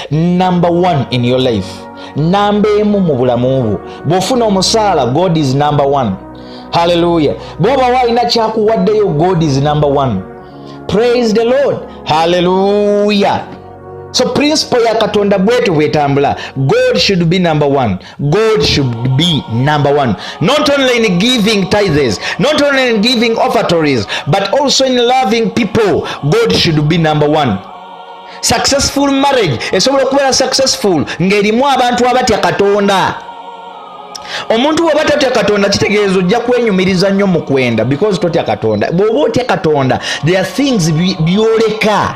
number one in your life, namba emu mu bulamu bwo. Bw'ofuna omusaala, God is number one. Halleluya. Bw'oba walina kyakuwaddeyo, God is number one. Praise the Lord. Halleluya. So principle ya Katonda bwetu bwetambula. God should be number one. God should be number one not only in giving tithes, not only in giving offertories, but also in loving people. God should be number one. Successful marriage esobola okubeera successful ng'erimu abantu abatya Katonda. Omuntu bw'oba tatya Katonda, kitegeeza ojja kwenyumiriza nnyo mu kwenda because totya Katonda. Bw'oba otya Katonda, there are things byoleka,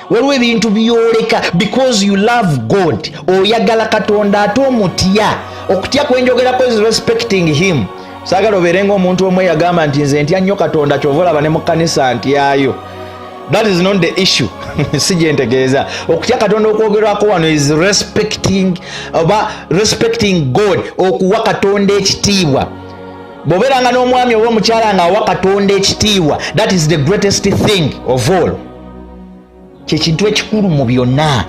waliwo ebintu byoleka because you love God. Oyagala Katonda ate omutya. Okutya kwenjogerako is respecting him. Saagala obeere nga omuntu omu eyagamba nti nze ntya nnyo Katonda, kyova olaba ne mu kkanisa ntyayo. That is not the issue. Si gyentegeeza. Okutya Katonda okwogerwako wano is respecting, oba respecting God, okuwa Katonda ekitiibwa. Bw'obeeranga n'omwami oba omukyala nga awa Katonda ekitiibwa, that is the greatest thing of all. Kyekintu ekikulu mu byonna,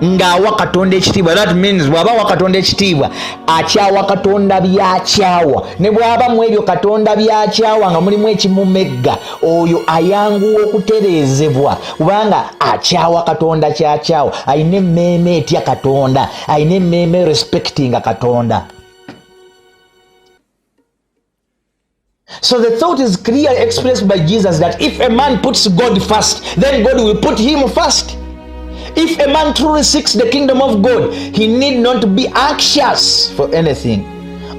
ng'awa Katonda ekitiibwa. That means bw'aba awa Katonda ekitiibwa, akyawa Katonda byakyawa. Ne bw'aba mu ebyo Katonda byakyawa nga mulimu ekimumegga, oyo ayanguwa okutereezebwa kubanga akyawa Katonda kyakyawa. Alina emmeeme etya Katonda, alina emmeeme respectinga Katonda. So the thought is clearly expressed by Jesus that if a man puts God first, then God will put him first. If a man truly seeks the kingdom of God, he need not be anxious for anything.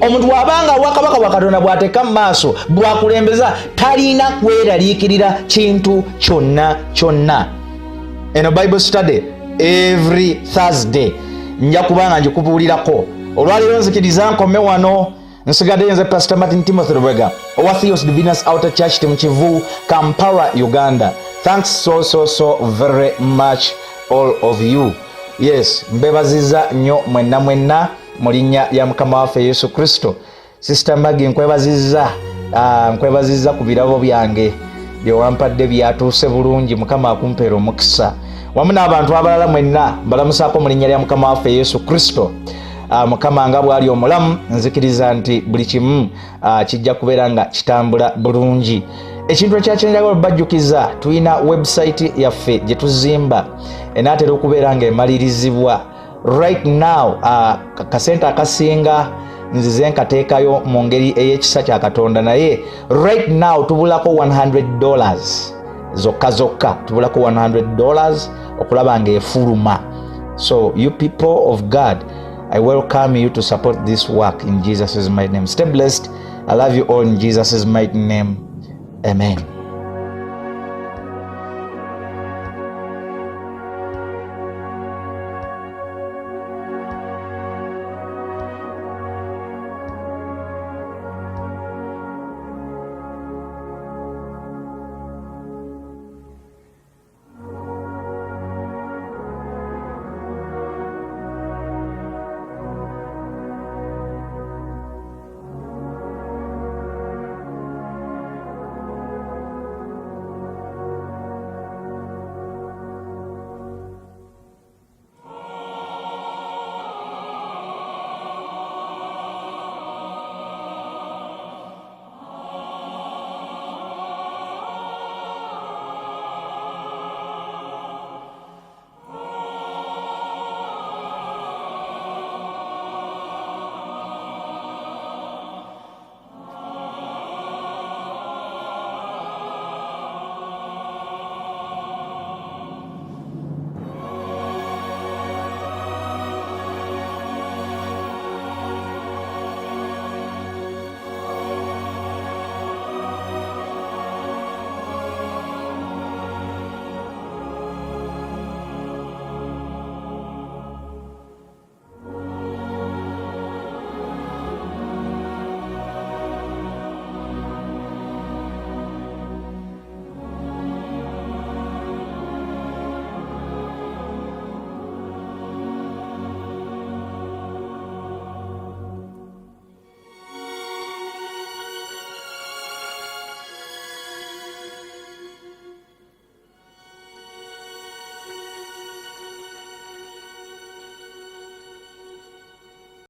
Omuntu bw'abanga obwakabaka bwa Katonda bw'ateeka mu maaso, bwakulembeza, talina kweraliikirira kintu kyonna kyonna. Eno Bible study every Thursday nja kubanga ngikubuulirako. Olwaleero nzikiriza nkome wano. Nsigadde nze Pastor Martin Timothy Lubega owa Theos Divinus Outer Church Temukivu, Kampala, Uganda. Thanks so so so very much, all of you. Yes, mbebaziza nnyo mwenna mwenna mu linnya lya Mukama waffe Yesu Kristo. Sister Magi, nkwebazizza, nkwebazizza ku birabo byange byewampadde, byatuuse bulungi. Mukama akumpeera omukisa wamu n'abantu abalala mwenna. Mbalamusaako mu linnya lya Mukama waffe Yesu Kristo. Mukama nga bw'ali omulamu, nzikiriza nti buli kimu kijja kubeera nga kitambula bulungi. Ekintu ekyakyenjagala obajjukiza, tulina website yaffe gye tuzimba, enaatera okubeera nga emalirizibwa. Right now, kasente akasinga nzize nkateekayo mu ngeri ey'ekisa kya Katonda, naye right now tubulako $100 zokka zokka. Tubulako $100 okulaba nga efuluma. So you people of God, I welcome you to support this work in Jesus' mighty name. Stay blessed. I love you all in Jesus' mighty name. Amen.